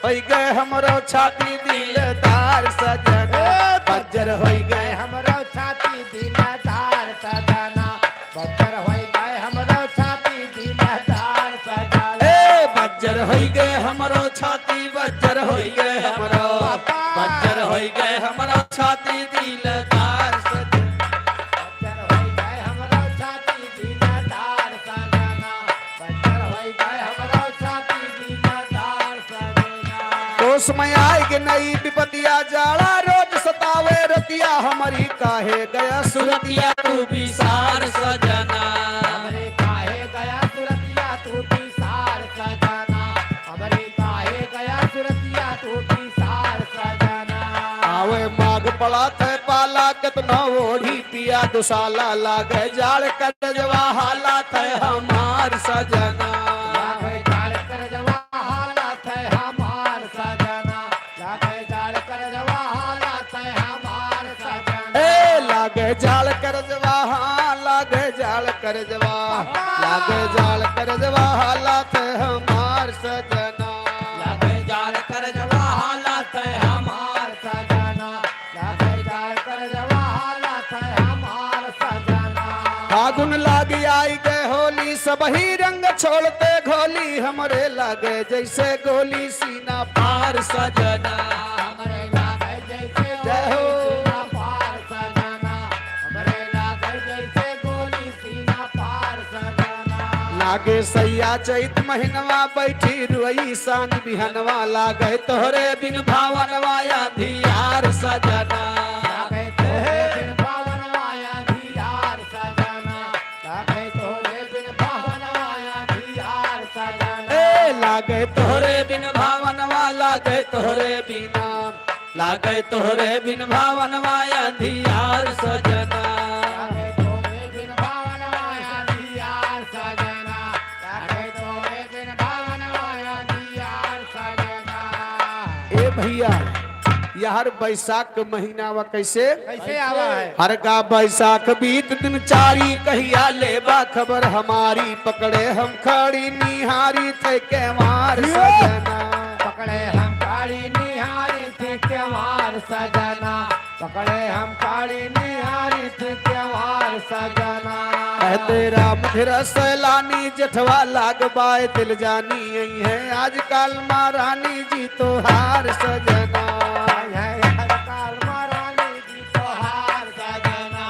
होई गए हमरो छाती दिलदार सजना, ए, बज्जर होई गए हमरो छाती दिलदार सजना, बज्जर होई गए हमरो छाती दिलदार सजना। ए, बज्जर होई गए हमरो छाती, बज्जर होई गए हमरो, बाबा। बज्जर होई गए हमरो छाती दिलदार सजना। बज्जर होई गए हमरो छाती दिलदार सजना, बज्जर होई गए हमरो छाती दिलदार सजना। होश में आए के नई विपतिया, जाड़ा रोज सतावे रतिया, हमरी काहे गया सुरतिया तू बिसार सजना। हमरी काहे गया सुरतिया तू बिसार सजना, हमरी काहे गया सुरतिया तू बिसार सजना। आवे माघ पड़ा थे पाला, केतना ओढ़ी पिया दुशाला, लागे जाड़ करजवा हालत है हमार सजना। लागे जाड़ करजवा हालत है हमार सजना, लागे जाड़ करजवा हालत है हमार सजना। ए, लागे जाड़ करजवा, हाँ, लागे जाड़ करजवा, लागे जाड़ करजवा हालत है हमार सजना। लागे जाड़ करजवा हालत है हमार सजना। लागे जाड़ करजवा हालत है हमार सजना। फागुन लागी आई गए होली, सबही रंग छोड़ते घोली, हमरे लागे जैसे गोली सीना पार सजना। हमरे लागे जैसे जय हो। गोली सीना पार सजना। हमरे लागे जैसे गोली सीना पार सजना। लागे सैया चैत महीनवा बैठी रुई सान बिहनवा, लागे तोहरे बिन भावनवा अंधियार सजना। लागे तोहरे बिन भावनवा अंधियार सजना, लागे तोहरे बिन भावनवा अंधियार सजना। ए, लागे तोहरे बिन भावनवा, लागे तोहरे बिना, लागे तोहरे बिन भावनवा अंधियार सजना। लागे तोहरे बिन भावनवा अंधियार सजना, लागे तोहरे बिन भावनवा अंधियार सजना। ए भैया, यार बैसाख के महीना वा कैसे? कैसे आवा है? हर का बैसाख बीत दिन चारी, कहिया लेबा खबर हमारी, पकड़े हम खड़ी निहारी थे केवार जियो। सजना। पकड़े हम खड़ी निहारी थे केवार सजना, पकड़े हम खड़ी निहारी थे केवार सजना। कहते राम धीर सैलानी जेठवा लाग बाय दिल जानी, आई है आजकल महारानी जी तोहार सजना। आई है आजकल महारानी जी तोहार सजना,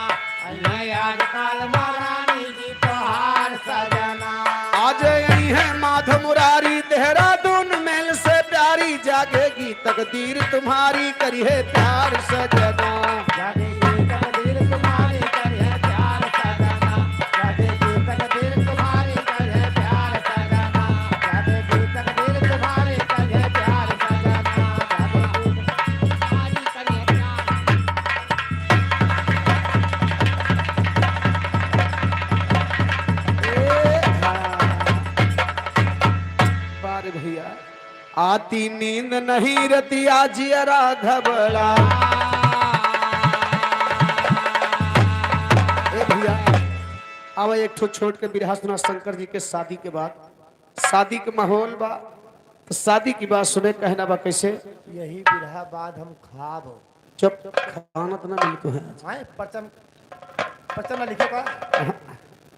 आई है आजकल महारानी जी तोहार सजना। आज आई है माधव मुरारी देहरादून मेल से प्यारी, जागेगी तकदीर तुम्हारी करिहे प्यार सजना। जागेगी तकदीर तुम्हारी करिहे प्यार सजना। जागेगी तकदीर तुम्हारी करिहे प्यार सजना। जागेगी तकदीर तुम्हारी करिहे प्यार सजना। जागेगी तकदीर तुम्हारी करिहे प्यार। ए, हाँ। बारे भैया। आती नींद नहीं रतिया जियरा घबरा। ए भैया, अब एक ठो छोट के बिरहा सुना शंकर जी के शादी के बाद। शादी के माहौल बा, तो शादी की बात सुने कहना बा कैसे? यही बिरहा बाद हम खाब। चुप, खाना तो ना मिलको है। हाँ, परचम, परचम ना लिखे का?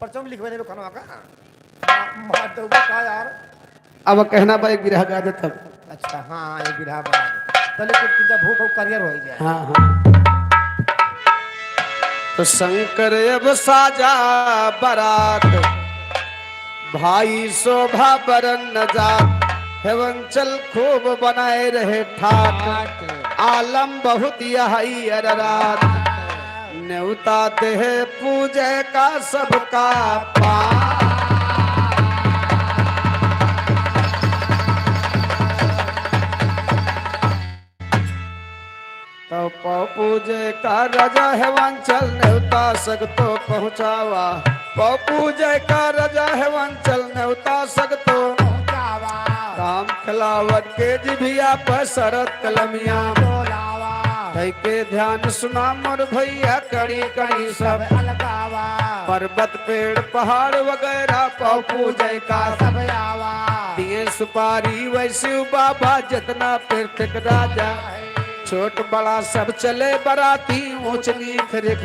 परचम लिखवे नहीं खाना का? मार दो का यार। अब कहना बा एक बिरहा गा दे तब। अच्छा, हाँ, एक बिरहा बा। चले कुछ तुझा भूख और करियर हो जाए। हाँ, हाँ। तो शंकर अब साजा बरात, भाई शोभा बरन न जात, हेवंचल खूब बनाए रहे ठाट। आलम बहुत यही अररात, नेवता देह पूजे का सबका पार। पौ पूजे का राजा हेवांचल नेवता सगतो पहुँचावा। पौ पूजे का राजा हेवांचल नेवता सगतो पहुँचावा। राम खिलावत के जिभिया पर शरत कलमिया बोलावा। धइ के ध्यान सुना मोर भइया कड़ी कड़ी सब अलगावा। पर्वत पेड़ पहाड़ वगैरह पौ पूजे का सब आवा। दिए सुपारी वैसे बाबा जितना पृथ्वी राजा। छोट बड़ा सब चले बराती ऊंच नीच रिख।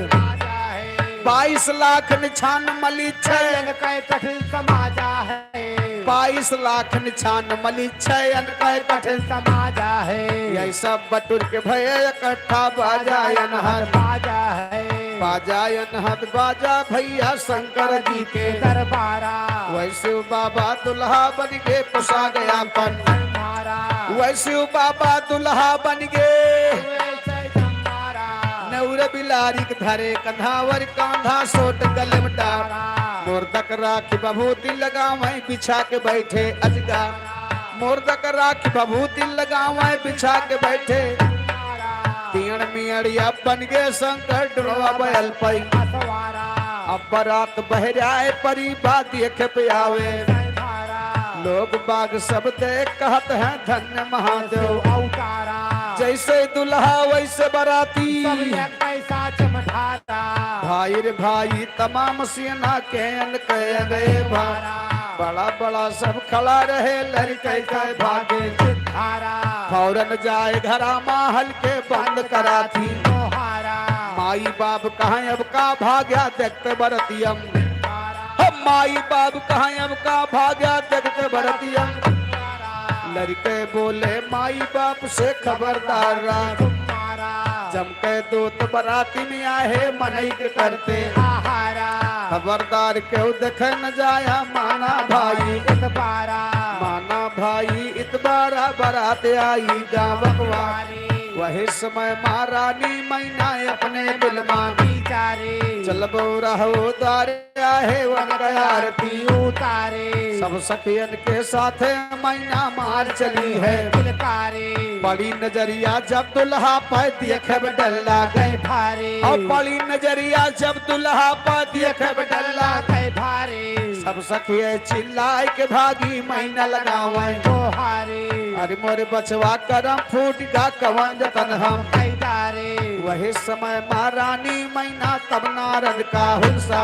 बाईस लाख निछान मली छै। चयन कै कठिन समाजा है। बाईस लाख निछान मली छै। चयन कै कठिन समाजा है। यही सब बटुर के भय इकट्ठा बाजा अनहद। बाजा है। बाजा अनहद बाजा भइया शंकर जी के दरबारा। वैसे बाबा दुल्हा बन के पोसा गया पन। मारा। वैसे बाबा दुल्हा बन गे। नौर बिलारी के धरे कंधावर कांधा सोट गले में डारा। मोरदक राखी बभूती लगावै बिछा के बैठे अजगा। मोरदक राखी बभूती लगावै बिछा के बैठे। तियण मियड़िया बन गे शंकर डुड़वा बैल पै। अब बरात बहराए परी बात देखे पे आवे। लोग बाग सब देख कहत हैं धन्य महादेव। जैसे दुल्हा वैसे बराती। भाई रे भाई तमाम सेना के अन के गए भारा। बड़ा बड़ा सब खड़ा रहे लड़के के भागे। फौरन जाए घरा माहल के बंद कराती। माई बाप कहाँ अब का भाग्या देखते बरतियम। हम माई बाप कहाँ अब का भाग्या देखते बरतियम। लड़के बोले माई बाप से खबरदार रह। जम के दोत बराती में आहे मनई के करते। खबरदार केहू देखे न जाया माना भाई। माना भाई इतबारा बरात आई गाँव वारी। वही समय महारानी मैना अपने बिलमा। चलबो रहो द्वारे आहे वन के आरती उतारे। सब सखियन के साथे मैना मार चली है। बड़ी नजरिया जब दुल्हा पे देखे डर लागे। और बड़ी नजरिया जब दुल्हा पे देखे डर लागे। सब सखिये चिल्लाए के भागी मैना लगावे। अरे मोरे बचवा करम फूट गा कवन जतन हम। वही समय महारानी मैना तब नारद का हुलसा।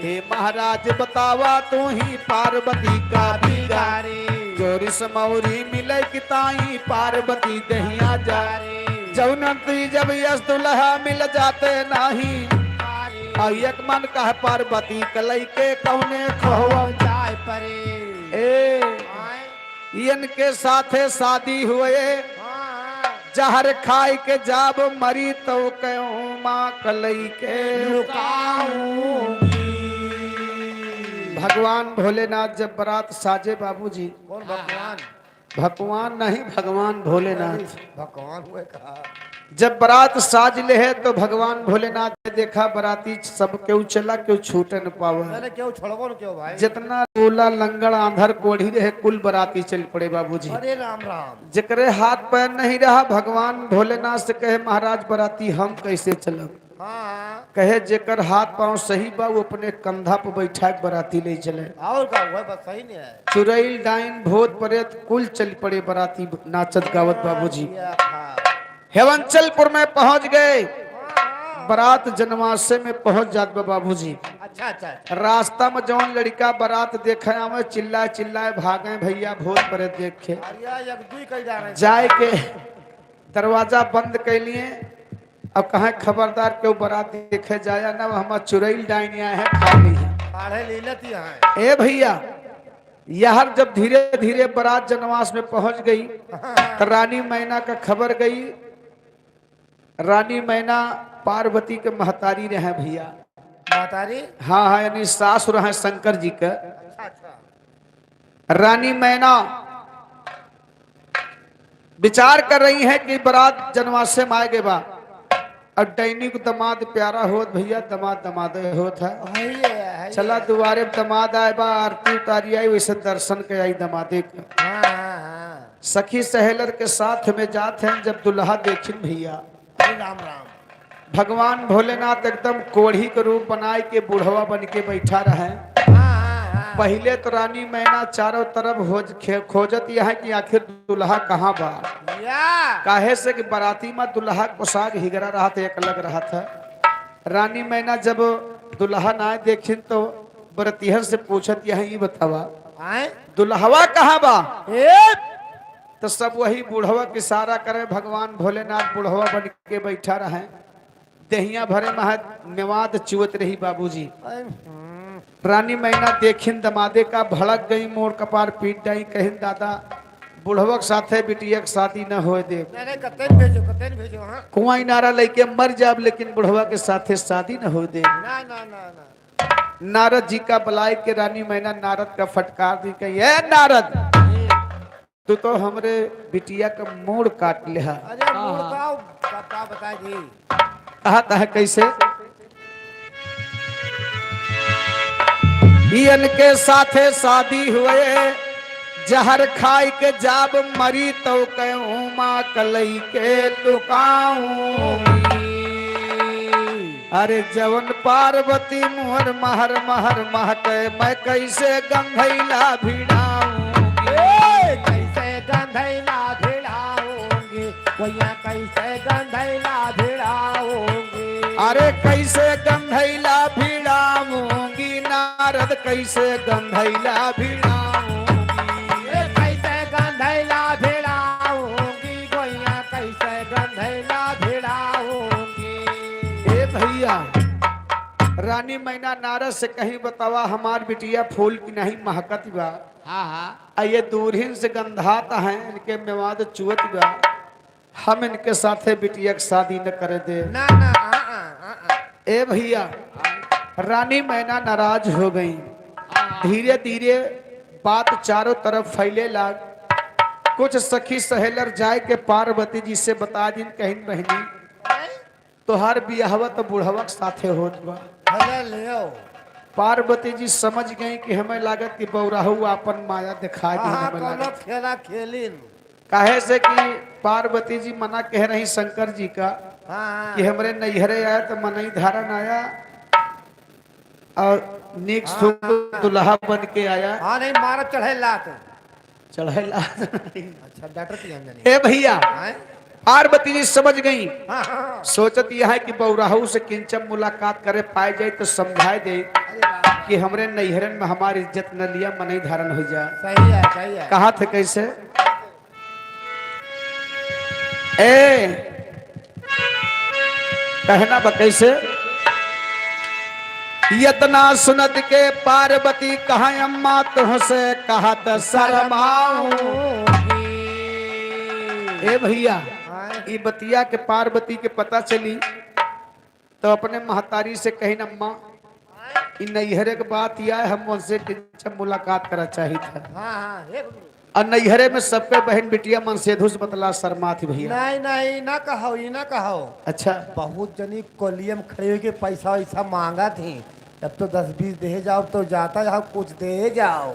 हे महाराज बतावा तू ही पार्वती का बिगारी। जोरी समौरी मिले कि ताई पार्वती दहिया जा। जौनन तुई जब यस दुल्हा मिल जाते नाही। और एक मन कह पार्वती कलई के कौने खोवा। जाए परे। ए। इनके साथे शादी हुए। जहर खाई के जाब मरी तो कहूँ माँ कलई के। भगवान भोलेनाथ जब बारात साजे बाबूजी। कौन भगवान? भगवान नहीं, भगवान भोलेनाथ। भगवान हुए कहा। जब बारात साज ले है तो भगवान भोलेनाथ ने देखा बाराती सब केहू चला, केहू छूटे न पावे। मैंने क्यों छोड़बो न क्यों भाई? जितना लूला लंगड़ आंधर कोढ़ी रहे कुल बाराती चल पड़े बाबूजी। अरे राम राम। जेकरे हाथ पैर नहीं रहा भगवान भोलेनाथ से कहे महाराज बाराती हम कैसे चलब? हाँ। कहे जेकर हाथ पाँव सही बा वो अपने कंधा पर बैठा के बाराती ले चले। और का हुआ बस सही नहीं है। चुरैल डाइन भूत प्रेत कुल चल पड़े बाराती नाचत गावत बाबूजी। हेवंचलपुर में पहुंच गए। बारात जनवासे में पहुंच जात बा बाबूजी। अच्छा, अच्छा, अच्छा। रास्ता में जौन लड़का बारात देखे आवे चिल्लाए चिल्लाए भागे भैया भूत प्रेत देखे। अरे यार, एक दुई कई जा रहे हैं। जाए के दरवाजा बंद कर लिए। अब कहा खबरदार केहू बारात देखे जाया ना, हमार चुरैल डाइन आए हैं खा ली है। काढ़े लीलत ही है। ए भैया, यहर जब धीरे धीरे बारात जनवास में पहुंच गई तो रानी मैना का खबर गई। रानी मैना पार्वती के महतारी रहे भैया। महतारी? हाँ हाँ, यानी सास रहे शंकर जी के। अच्छा अच्छा। रानी मैना विचार कर रही है कि बारात जनवासे में आए गए बा। अब डैनी को दमाद प्यारा होत भैया, दमाद दमादे होत है। चला दुआरे में दमाद आए बा, आरती उतारी आई, वैसे दर्शन के आई दमादे का। हाँ, हाँ, हाँ। सखी सहेलर के साथ में जात हैं, जब दुल्हा देखिन भैया, राम राम। भगवान भोलेनाथ एकदम कोढ़ी के रूप बनाए के बुढ़वा बन के बैठा रहे। हाँ, हाँ, हाँ। पहिले तो रानी मैना चारों तरफ होज-, खे-, खोजत यह है कि आखिर दुल्हा कहाँ बा। या। काहे से कि बराती में दुल्हा के पोशाक हिगरा रहत है, एक अलग रहत है। रानी मैना जब दुल्हा ना देखिन तो बरतिहन से पूछत यह, "ई बतावा, आए? दुल्हवा कहाँ बा?" ए? तो सब वही बुढ़वा के इशारा करे, भगवान भोलेनाथ बुढ़वा बन के बैठा रहे। देहिया भरे महा मेवाद चुअत रही बाबूजी। अरे, हम्म। रानी मैना देखिन दमादे का, भड़क गई, मोड़ कपार पीट डाई, कहिन, "दादा, बुढ़वा के साथे बिटिया के शादी न होए देब।" नहीं, नहीं, कतई न भेजो, कतई न भेजो, हाँ। कुआं इनारा लइके मर जाब, लेकिन बुढ़वा के साथे शादी न होए देब। ना, ना, ना, ना। नारद जी का बुलाए के रानी मैना नारद का फटकार दी, कही, "ए नारद, तू तो हमरे बिटिया का मूड़ काट लेहा।" अरे, मूड़ हाँ, हाँ। का, का, का बताई जी? कहा तह कैसे? इनके साथे शादी हुए, जहर खाई के जाब मरी, तो कहूँ माँ कलई के लुकाऊंगी। अरे जवन पार्वती मोर महर महर महके, मैं कैसे गंधैला भिड़ाऊंगी? ए, कैसे गंधैला भिड़ाऊंगी? भैया कैसे गंधैला भिड़ाऊंगी? अरे कैसे गंधैला भिड़ाऊंगी? नारद कैसे गंधैला भिड़ाऊंगी? ए, कैसे गंधैला भिड़ाऊंगी? भैया कैसे गंधैला भिड़ाऊंगी? ए भैया, रानी मैना नारद से कही, "बतावा, हमार बिटिया फूल की नहीं महकत बा।" हाँ, हाँ। आ ये दूरहीन से गंधात हैं, इनके मेवाद चुअत बा। हम इनके साथे बिटिया के शादी न करे दे। ना, ना, आ, आ, आ, आ। ए भैया, रानी मैना नाराज हो गई। हाँ, हाँ। धीरे धीरे बात चारों तरफ फैले लाग। कुछ सखी सहेलर जाए के पार्वती जी से बता दिन, कहिन, "बहिनी, तोहार बियाहवा तो बुढ़वा के साथे होत बा।" भले ले आओ। पार्वती जी समझ गई कि हमें लागत कि बौराहू आपन माया दिखा दी, हाँ, हमें कौनो लागत। खेला खेलिन। काहे से कि पार्वती जी मना कह रही शंकर जी का हाँ, हाँ। कि हमरे नैहरे आया तो मनई धारन आया और नीक हाँ, सुख हाँ। दुल्हा बन के आया। हाँ, नहीं मारब चढ़े लात। चढ़े लात नहीं। अच्छा, डटत ही हम जानी। ए भैया, आए? पार्वती जी समझ गई। हाँ, हाँ, हाँ। सोचत यह है कि बौराहू से किंचन मुलाकात करे पाए जाए तो समझाए दे अरे वाह। कि हमरे नैहरन में हमार इज्जत न लिया, मनई धारन हो जा। सही है, सही है। कहा थे कैसे? ए, कहना बा कैसे? इतना सुनत के पार्वती कहा, "अम्मा तुहसे कहत शर्माऊंगी।" ए भैया, हाँ। ई बतिया के पार्वती के पता चली, तो अपने महतारी से कहिन, "अम्मा, ई नैहरे के बात या है, हम उनसे किंचन मुलाकात करा चाहित है।" हाँ, हाँ, हे गुरु। और नैहरे में सबके बहन बिटिया मन से धुस बतला शर्मा थी भैया। नहीं, नहीं, ना कहो, ई ना कहो। अच्छा। बहुत जनी कोलियम खड़े होके पैसा वैसा मांगा थी, तब तो दस बीस दे जाओ, तो जाता जाओ, कुछ दे जाओ।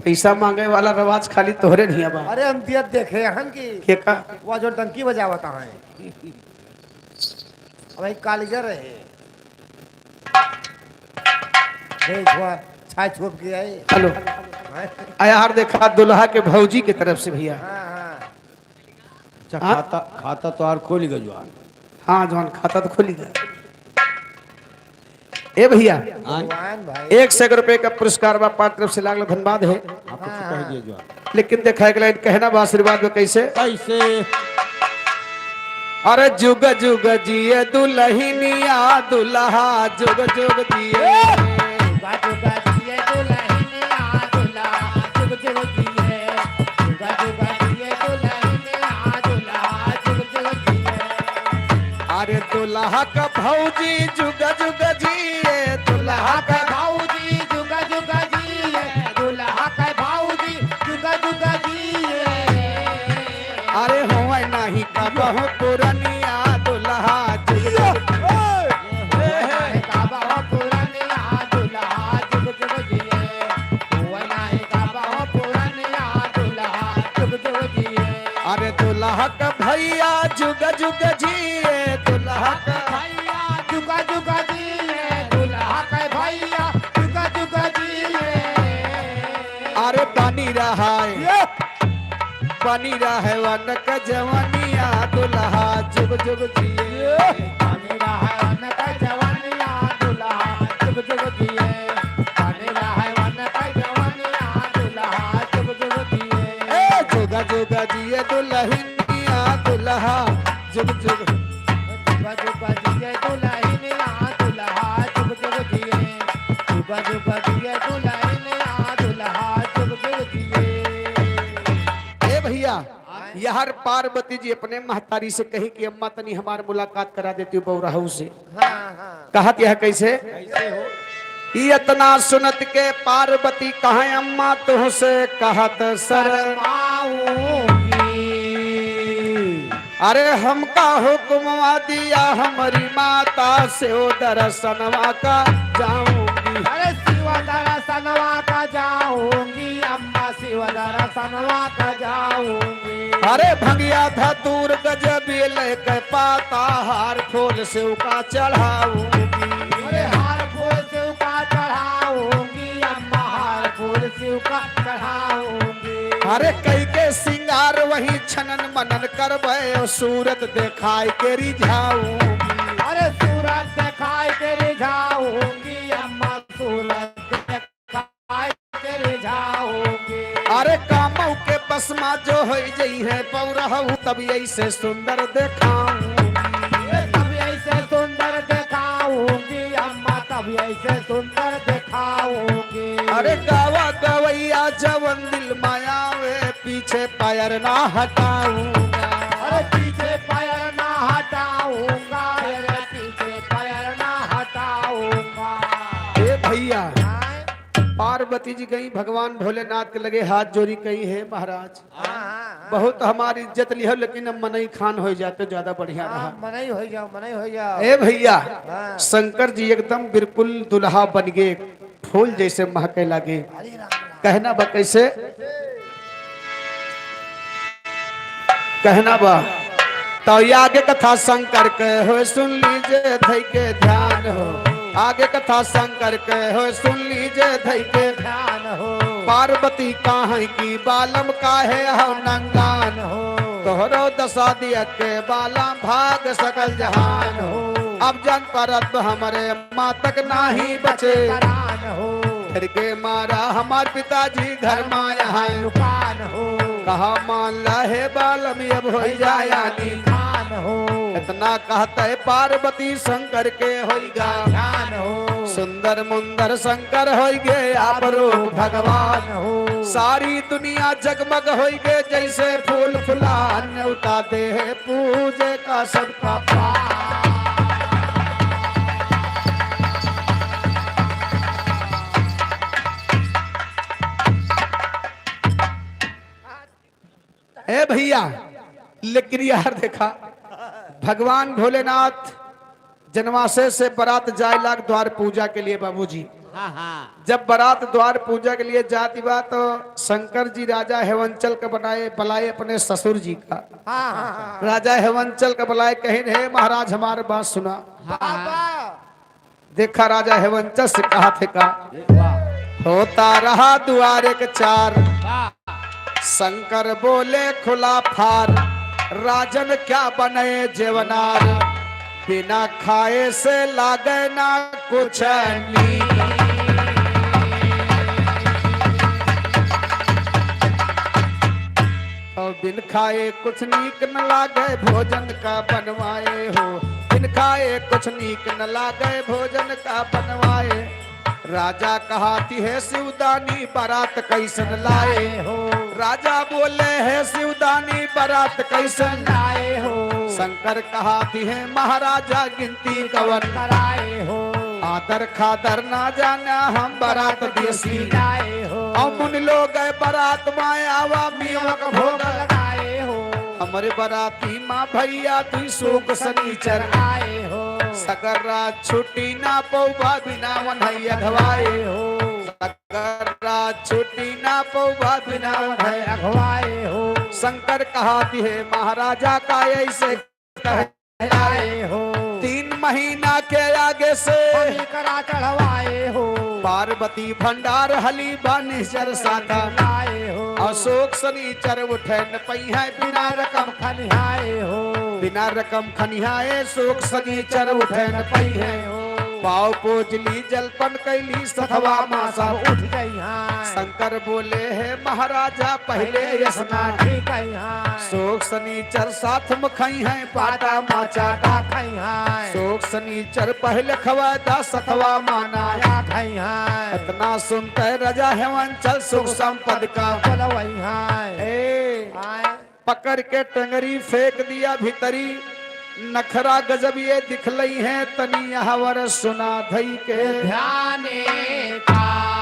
पैसा मांगे वाला रवाज खाली तोहरे नहीं बा। अरे हम दियत देखे हन कि के का? वह जो डंकी बजावत हैं। अब एक कालीगर रहे। देख, वह छाई छोप के आए। हेलो। हैं? आयार देखा दुल्हा के भौजी के तरफ से भैया। हाँ, हाँ। अच्छा, हाँ? खाता, खाता तो आर खोली गजवान। हाँ, जवान खाता तो खोली गया। ए भैया, हाँ। भगवान भाई। एक सौ रुपए का पुरस्कार बा, पाँच तरफ से लाख लाख धन्यवाद है। आप कुछ कह दिए जो आप। लेकिन देखा एक लाइन कहना बा आशीर्वाद में कैसे? कैसे? अरे जुग जुग जिए दुल्हनिया, दुल्हा जुग जुग जिए। जुग जुग जिए दुल्हनिया, दुल्हा जुग जुग जिए। जुग जुग जिए दुल्हनिया, दुल्हा जुग जुग जिए। अरे दुल्हा का भौजी जुग जुग जिए, दुल्हा का भौजी जुग जुग जिए, दुल्हा का भौजी जुग जुग जिए। अरे होए नाही कबहु पुरनिया दुल्हा जुग जुग जिए। होए नाही कबहु पुरनिया दुल्हा जुग जुग जिए। होए नाही कबहु पुरनिया दुल्हा जुग जुग जिए। अरे दुल्हा का भैया जुग जुग जिए। बनी रहे उनके जवनिया दुल्हा जुग जुग जिए। बनी रहे उनके जवनिया दुल्हा जुग जुग जिए। बनी रहे उनके जवनिया दुल्हा जुग जुग जिए। ए, जुग जुग जिए दुल्हनिया दुल्हा जुग जुग। जुग जुग जिए दुल्हनिया दुल्हा जुग जुग जिए। जुग जुग जिए दुल्हनिया दुल्हा जुग जुग जिए। ए भइया, हाँ। यहर पार्वती जी अपने महतारी से कही कि अम्मा तनी हमार मुलाकात करा देती हो बउरहू से। हाँ, हाँ। कहत यह कैसे? कैसे हो? ई इतना सुनत के पार्वती कहे अम्मा तुहसे कहत शरमाऊंगी। अरे हमका हुक्मवा दिया हमरी माता शिव दर्शनवा का जाऊंगी। अरे शिव दर्शनवा का जाऊंगी अम्मा, शिव दर्शनवा का जाऊंगी। अरे भंगिया धतूर गजबी लेके पाता हार फूल शिव का चढ़ाऊंगी। अरे हार फूल शिव का चढ़ाऊंगी अम्मा, हार फूल शिव का चढ़ाऊंगी। अरे कई के सिंगार वही छनन मनन करबे और सूरत देखाई के रिझाऊंगी। अरे सूरत देखाई के रिझाऊंगी अम्मा, सूरत देखाई के रिझाऊंगी। अरे कामऊ के बसमा जो होई जइहे बउरहू तब ऐसे सुंदर देखाऊंगी। ए, तब ऐसे सुंदर देखाऊंगी अम्मा, तब ऐसे सुंदर देखाऊंगी। अरे गावा गवैया जवन दिल मा आवे, पीछे पैर ना हटाऊंगा। अरे पीछे पैर ना हटाऊंगा, अरे पीछे पैर ना हटाऊंगा। ए भइया, हाँ? पार्वती जी गई भगवान भोलेनाथ के लगे हाथ जोड़ी कही, "हे महाराज, हाँ, हाँ, हाँ। बहुत हमारी इज्जत लिहो, लेकिन अब मनई खान हो जाते ज्यादा बढ़िया हाँ, रहा।" मनई हो जाओ, मनई हो जाओ। ए भइया, हाँ। शंकर जी एकदम बिल्कुल दुल्हा बन गए, फूल जैसे महके लागे। हरे राम राम। कहना बा कैसे? कहना बा, तो आगे कथा शंकर के हो सुन लीजे धई के ध्यान हो। आगे कथा शंकर के हो सुन लीजे धई के ध्यान हो। पार्वती काहे की बालम काहे हो नंगान हो। तोहरो दसा दिया के बालम भाग सकल जहान हो। अब जान परत हमरे मातक नाही बचे। परान हो। फिर के मारा हमार पिताजी घर मा यहाँ लुकान हो। कहा मान ला हे बालम अब हो जाया नी। खान हो। इतना कहते पार्वती शंकर के होई गा। ध्यान हो। सुंदर मुंदर शंकर होई गे आप रूप भगवान हो। सारी दुनिया जगमग होई गे जैसे फूल फुलान उतार दे पूजे का सबका पार। ए भइया, लेकिन यार देखा, भगवान भोलेनाथ जनवासे से बारात जाए लाग द्वार पूजा के लिए बाबूजी। हाँ, हाँ। जब बारात द्वार पूजा के लिए जाती बा तो शंकर जी राजा हेवंचल के बनाए, बुलाए अपने ससुर जी का। हाँ, हाँ, हाँ। राजा हेवंचल के बुलाए, कहिन, "हे महाराज, हमार बात सुना।" हाँ, हाँ। देखा राजा हेवंचल से कहा थे का, वाह। होता रहा द्वार एक चार, वाह। शंकर बोले खुला फार, राजन क्या बने जेवनार, बिना खाए से लागे ना कुछ नीक। और बिन खाए कुछ नीक न लागे भोजन का बनवाए हो, बिन खाए कुछ नीक न लागे भोजन का बनवाए। राजा कहाती है शिवदानी बारात कैसन लाए हो। राजा बोले है शिवदानी बारात कैसन लाए हो। शंकर कहाती है महाराजा गिनती कवन कराए हो। आदर खादर ना जाना हम बारात देसी लाए हो। और मुनि लोग बारात माया आवा मीवा का भोग लगाए हो। हमरे बाराती मा भइया दुई सुक सनीचर आए हो। सगर रात छुट्टी ना पौबा बिना वन्हई अघवाए हो। सगर रात छुट्टी ना पौबा बिना वन्हई अघवाए हो। शंकर कहाती है महाराजा का ऐसे कहे आए हो। तीन महीना के आगे से। पनिकरा चढ़वाए हो। पार्वती भंडार हली बानी जर साथा। लाए हो। अशोक सनीचर उठे न पइहैं बिना रकम। खनिहाए हो। बिना रकम खनिहाए अशोक सनीचर उठे न पइहैं। हो। पाव पोजली जलपन कैली सथवा माँ सब। उठ जइहैं। शंकर बोले हे महाराजा पहिले स्नान। ठीक है। अशोक सनीचर साथ में खइहैं पाटा माचा। खइहैं। अशोक सनीचर पहिले खवादा सथवा माना। खइहैं। इतना सुनते राजा हेवंचल सुख संपद का। बोलवइहैं। ए, आए। पकड़ के टंगरी फेंक दिया भीतरी, नखरा गजब ये दिखलइहैं, तनी यहवर सुना धई के। ध्याने का।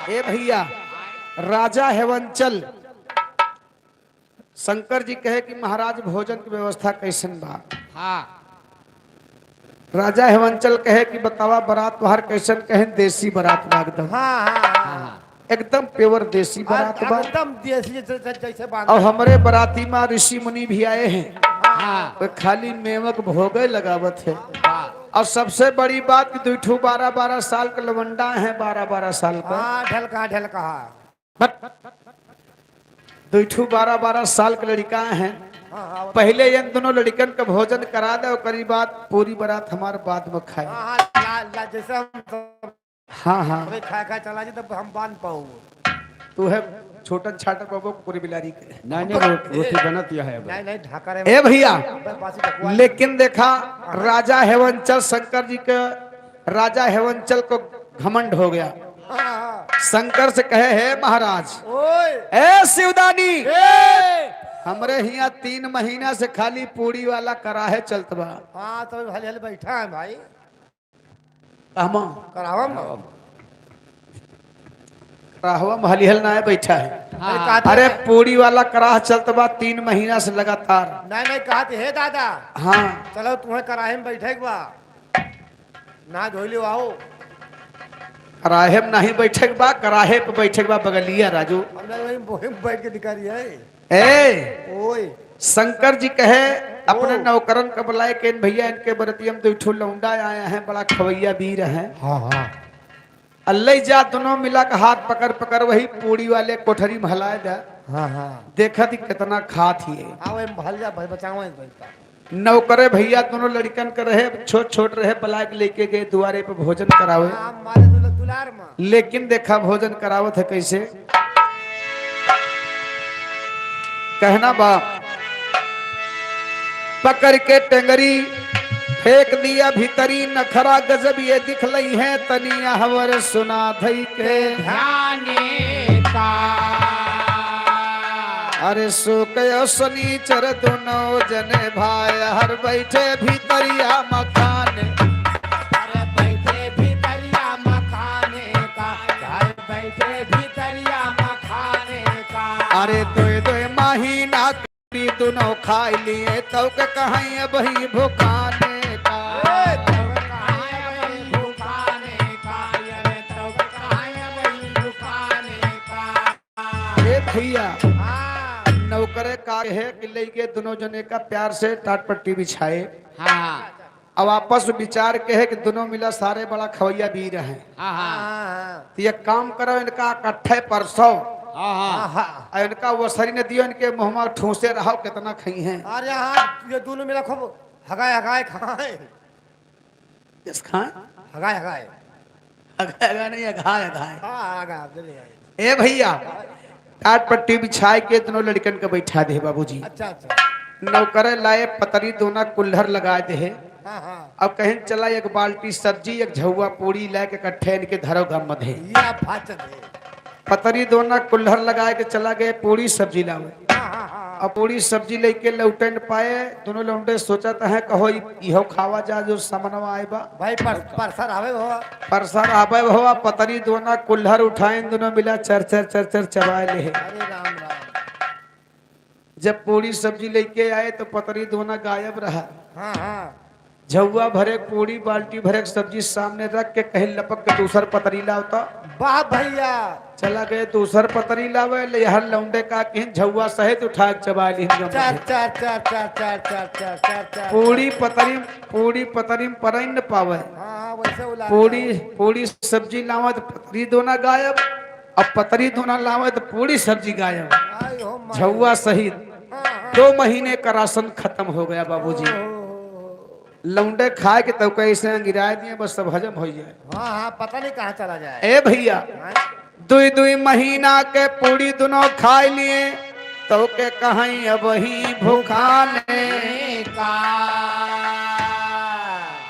ए भइया, राजा हेवंचल शंकर जी कहे कि महाराज भोजन की व्यवस्था कइसन बा? हाँ। राजा हेवंचल कहे कि बतावा बरात तोहार कइसन? कहेन देसी बरात बा एकदम। हाँ, हाँ, हाँ। एकदम pure देसी बरात बा। एकदम देसी जैसे, जैसे बांधे। और हमरे बराती मा ऋषि मुनि भी आए हैं। हाँ। तो खाली मेवक भोगे लगावत है। हाँ। और सबसे बड़ी बात कि दुई ठू बारह बारह साल के लवंडा हैं, बारह बारह साल का। हाँ, ढलका, ढलका। बट दुई ठू बारह बारह साल के लड़िका हैं। हाँ, हाँ, वो पहिले इन दुनों लड़िकन का भोजन करा दे, ओकरी बाद पूरी बरात हमार बाद में खाए। हाँ, हाँ, ला, ला, जैसे हम सब हाँ, हाँ। अबे खाए, खाए चला जी, तब हम बांध पाऊ। तू है छोटन छाटक बाबू, कुकुर बिलारी के। नहीं, नहीं, वो, वो तो बनत यह है अब। नहीं, नहीं, ढाका रे। ए भइया, बस बासी बकवास। लेकिन देखा, राजा हेवंचल शंकर जी के, राजा हेवंचल को घमंड हो गया। हाँ। शंकर से कहे, "हे महाराज, ओए। ए शिवदानी, ए। हमरे हियाँ तीन महीना से खाली पूड़ी वाला कराहे चलत बा।" हाँ, तो हल हल बैठा है भाई। कहमा? करावम। कराहवा में हलिहल नाय बैठा है। हाँ। अरे, कहते अरे, हैं पूड़ी वाला कराह चलत बा तीन महीना से लगातार। नहीं, नहीं, कहत, "हे दादा, हाँ। चलो, तुम्हें कराहे में बैठे के बा, नहा धोई लियो, आओ।" कराहे में नहीं बैठे के बा, कराहे पे बैठे के बा, बगलिया राजू। हम लोग वहीं, वहीं बैठ के निकारी है। ए, ओए। शंकर जी कहे अपने ओ। नौकरन का बुलाए के, "इन भइया, इनके बरतिया में दुई ठो लौंडा आए हैं, बड़ा खवैया वीर हैं। हाँ, हाँ। अल्ले जा, दुनों मिला के हाथ पकड़ पकड़ वही पूड़ी वाले कोठरी में हलाए दा। हाँ, हाँ। देखत ही कितना खात ही है।" हाँ, वही में हल जा, भाई, बचाओ इस भाई का। नौकरे भइया दुनों लड़िकन के रहे, छोट छोट रहे, बुलाए के लेके गए दुआरे पे भोजन करावे। हाँ, मारे दुल-, दुलार में। लेकिन देखा भोजन करावत है कैसे। कहना बा, पकड़ के टंगरी फेंक दिया भीतरी, नखरा गजब ये दिखलइहैं, तनी यहवर सुना धई के। ध्याने का। अरे सो कयो सनीचर दुनो जने भाई, हर बैठे भीतरिया मखाने। अरे बैठे भीतरिया मखाने का, घर बैठे भीतरिया मखाने का। अरे दोय दोय महीना पूड़ी दुनो खाई लिए, तब के कहाई अबहीं भुखाने का। ए, तब के कहाई अबहीं भुखाने का, अरे तब के कहाई अबहीं भुखाने का। ए भइया, हाँ। नौकरे का है कि लइके दुनो जने का प्यार से टाट पट्टी बिछाए। हाँ। अब आपस में विचार के है कि दुनो मिला सारे बड़ा खवैया वीर हैं। हाँ, हाँ। हाँ, हाँ। तो एक काम करो, इनका इकट्ठे परसो। हाँ, हाँ। हाँ, हाँ। और इनका ओसरी न दियो, इनके मुँह में ठूसे रहो, कितना खइहैं। अरे हाँ, ये दुनो मिला खूब हगाए, हगाए खाए। किस खाए? हगाए, हगाए। अगा, अगा नहीं, अघाय, अघाय। हाँ, अगा, आप ले आए। ए भइया, टाट पट्टी बिछाए के दुनो लड़िकन के बैठा दे बाबूजी। अच्छा, अच्छा। नौकरे लाए पतरी दोना कुल्हर लगाए दे। हाँ, हाँ। अब कहेन चला एक बाल्टी सब्जी, एक झउआ पूड़ी लाए के इकट्ठे इनके धरो गम दे। ये आप भाचन है। पतरी दोना कुल्हर लगाए के चला गए पूड़ी सब्जी लावे। हाँ, हाँ, हाँ। अब पूड़ी सब्जी लेके लौटे न पाए, दुनो लौंडे सोचत हैं, कहो, "इ-, इहो खावा जा, जो समनवा आए बा।" भाई, पर-, परसर आवे हो। परसर आवे हो, पतरी दोना कुल्हर उठाए, दुनो मिला चर, चर, चर, चर चबाए ले। अरे राम, राम। जब पूड़ी सब्जी लेके आए, तो पतरी दोना गायब रहा। हाँ, हाँ। झउआ भरे पूड़ी, बाल्टी भरे सब्जी सामने रख के कहीं लपक के दूसर पतरी लावता। वाह भइया। चला गए दूसर पतरी लावे, ले हर लौंडे का किहिन झउआ सहित उठा के चबा लिहिन गम चार, के। चार, चार, चार, चार, चार, चार, चार, चार, चार। पूड़ी पतरी, पूड़ी पतरी में परई न पावे। हाँ, हाँ, वैसे उला पूड़ी, पूड़ी सब्जी लावे तो पतरी दोना गायब, अब पतरी दोना लावे तो पूड़ी सब्जी गायब। आई हो माई। झउआ सहित हाँ, हाँ। दो महीने का राशन खत्म हो गया बाबूजी। ओहो। लौंडे खाए के तब कैसे अंगिराए दिए, बस सब हजम हो जाए। हाँ, हाँ, पता नहीं कहाँ चला जाए। ए भइया, हाँ? दुई दुई महीना के पूड़ी दुनो खाए लिए, तो के कहीं अब ही भूखाने का।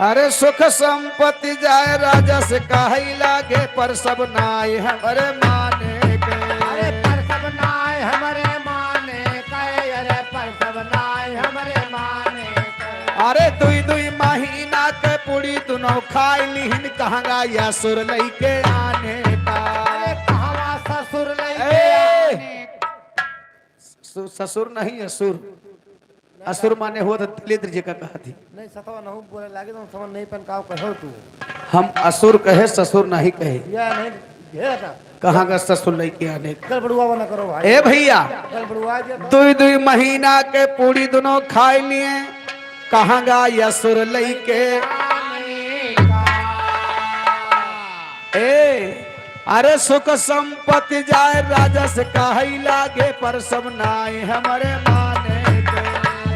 अरे सुख संपत्ति जाए राजस कहई लागे, पर सब नाई हमरे माने के। अरे पर सब नाई हमरे माने के, अरे पर सब नाई हमरे माने के। अरे दुई दुई महीना के पूड़ी दुनो खाई लिहिन, कहंगा या सुर लइके आने का। अरे कहवा ससुर लइके ए! आने का। सु-, ससुर नहीं, असुर। असुर माने होत दलिद्र जी का कहत ही। नहीं, सतवा नहीं बोले लागे तो समझ नहीं पन का कहो तू। हम असुर कहे, ससुर नहीं कहे। या नहीं, घेरा का। कहाँ का ससुर लइके आने का? गड़बड़ुआ ना करो भाई। ए भइया, गड़बड़ुआ जे तो। दुई दुई महीना के पूड़ी दुनो खाए लिए, कहाँ गा असुर लइके। ए, अरे सुख संपत्ति जाए राजस कहई लागे, पर सब नाई हमरे माने के।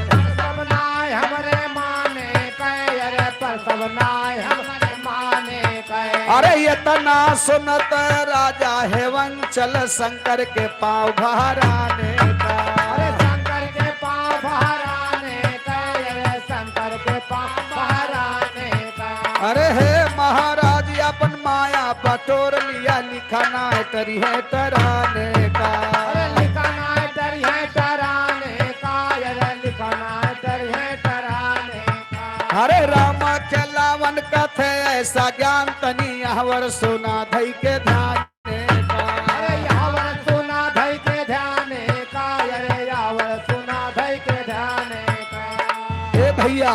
पर सब नाई हमरे माने के, अरे पर सब नाई हमरे माने के। अरे इतना सुनत राजा हेवन चल शंकर के पाँव भराने का। अरे शंकर के पाँव भराने का, अरे शंकर के पाँव भराने का। अरे हे महाराज, अपन माया बटोर लिया, लिखा ना टरिहे टराने का। अरे लिखा ना टरिहे टराने का, अरे लिखा ना टरिहे टराने का। अरे राम खेलावन कथे ऐसा ज्ञान, तनी आवर सुना धई के ध्यान। अरे यावर सुना धई के ध्याने का, अरे यावर सुना धई के ध्याने का। ए भइया,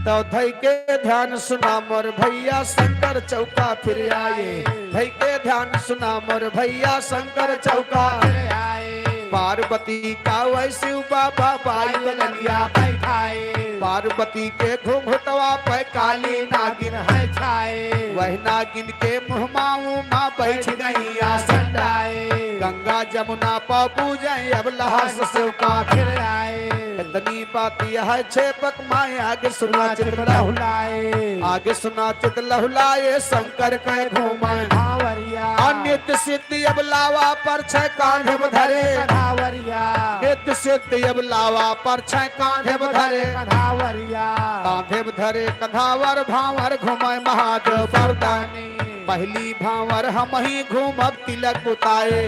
तो धई के ध्यान सुना मोर भइया, शंकर चौका फिर आए। धई के ध्यान सुना मोर भइया, शंकर चौका फिर आए। पार्वती का वै शिव बाबा बाई बगलिया बैठाए। पार्वती के घुंघटवा पे काली नागिन है छाए। वही नागिन के मुँह माऊ माँ बैठ गई आसन डाए। गंगा जमुना पा पूजे अब लहास से का फिर आए। इतनी बात यह है छेपक माया आगे सुना चित लहुलाए। आगे सुना चित लहुलाए शंकर के घूमे भावरिया। अनित सिद्ध अब लावा पर छह कांधे में धरे। कधावरिया। नित सिद्ध अब लावा पर छह कांधे में धरे। कधावरिया। कांधे में धरे कधावर भावर घूमे महादेव वरदानी। पहली भावर हम ही घूमब तिलक उताए।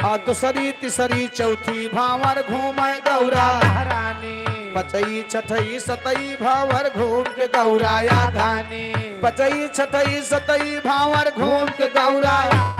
आ दूसरी तीसरी चौथी भावर घूमे गौरा। महारानी। पचई छठई सतई भावर घूम के गौरा या धानी। पचई छठई सतई भावर घूम के गौरा।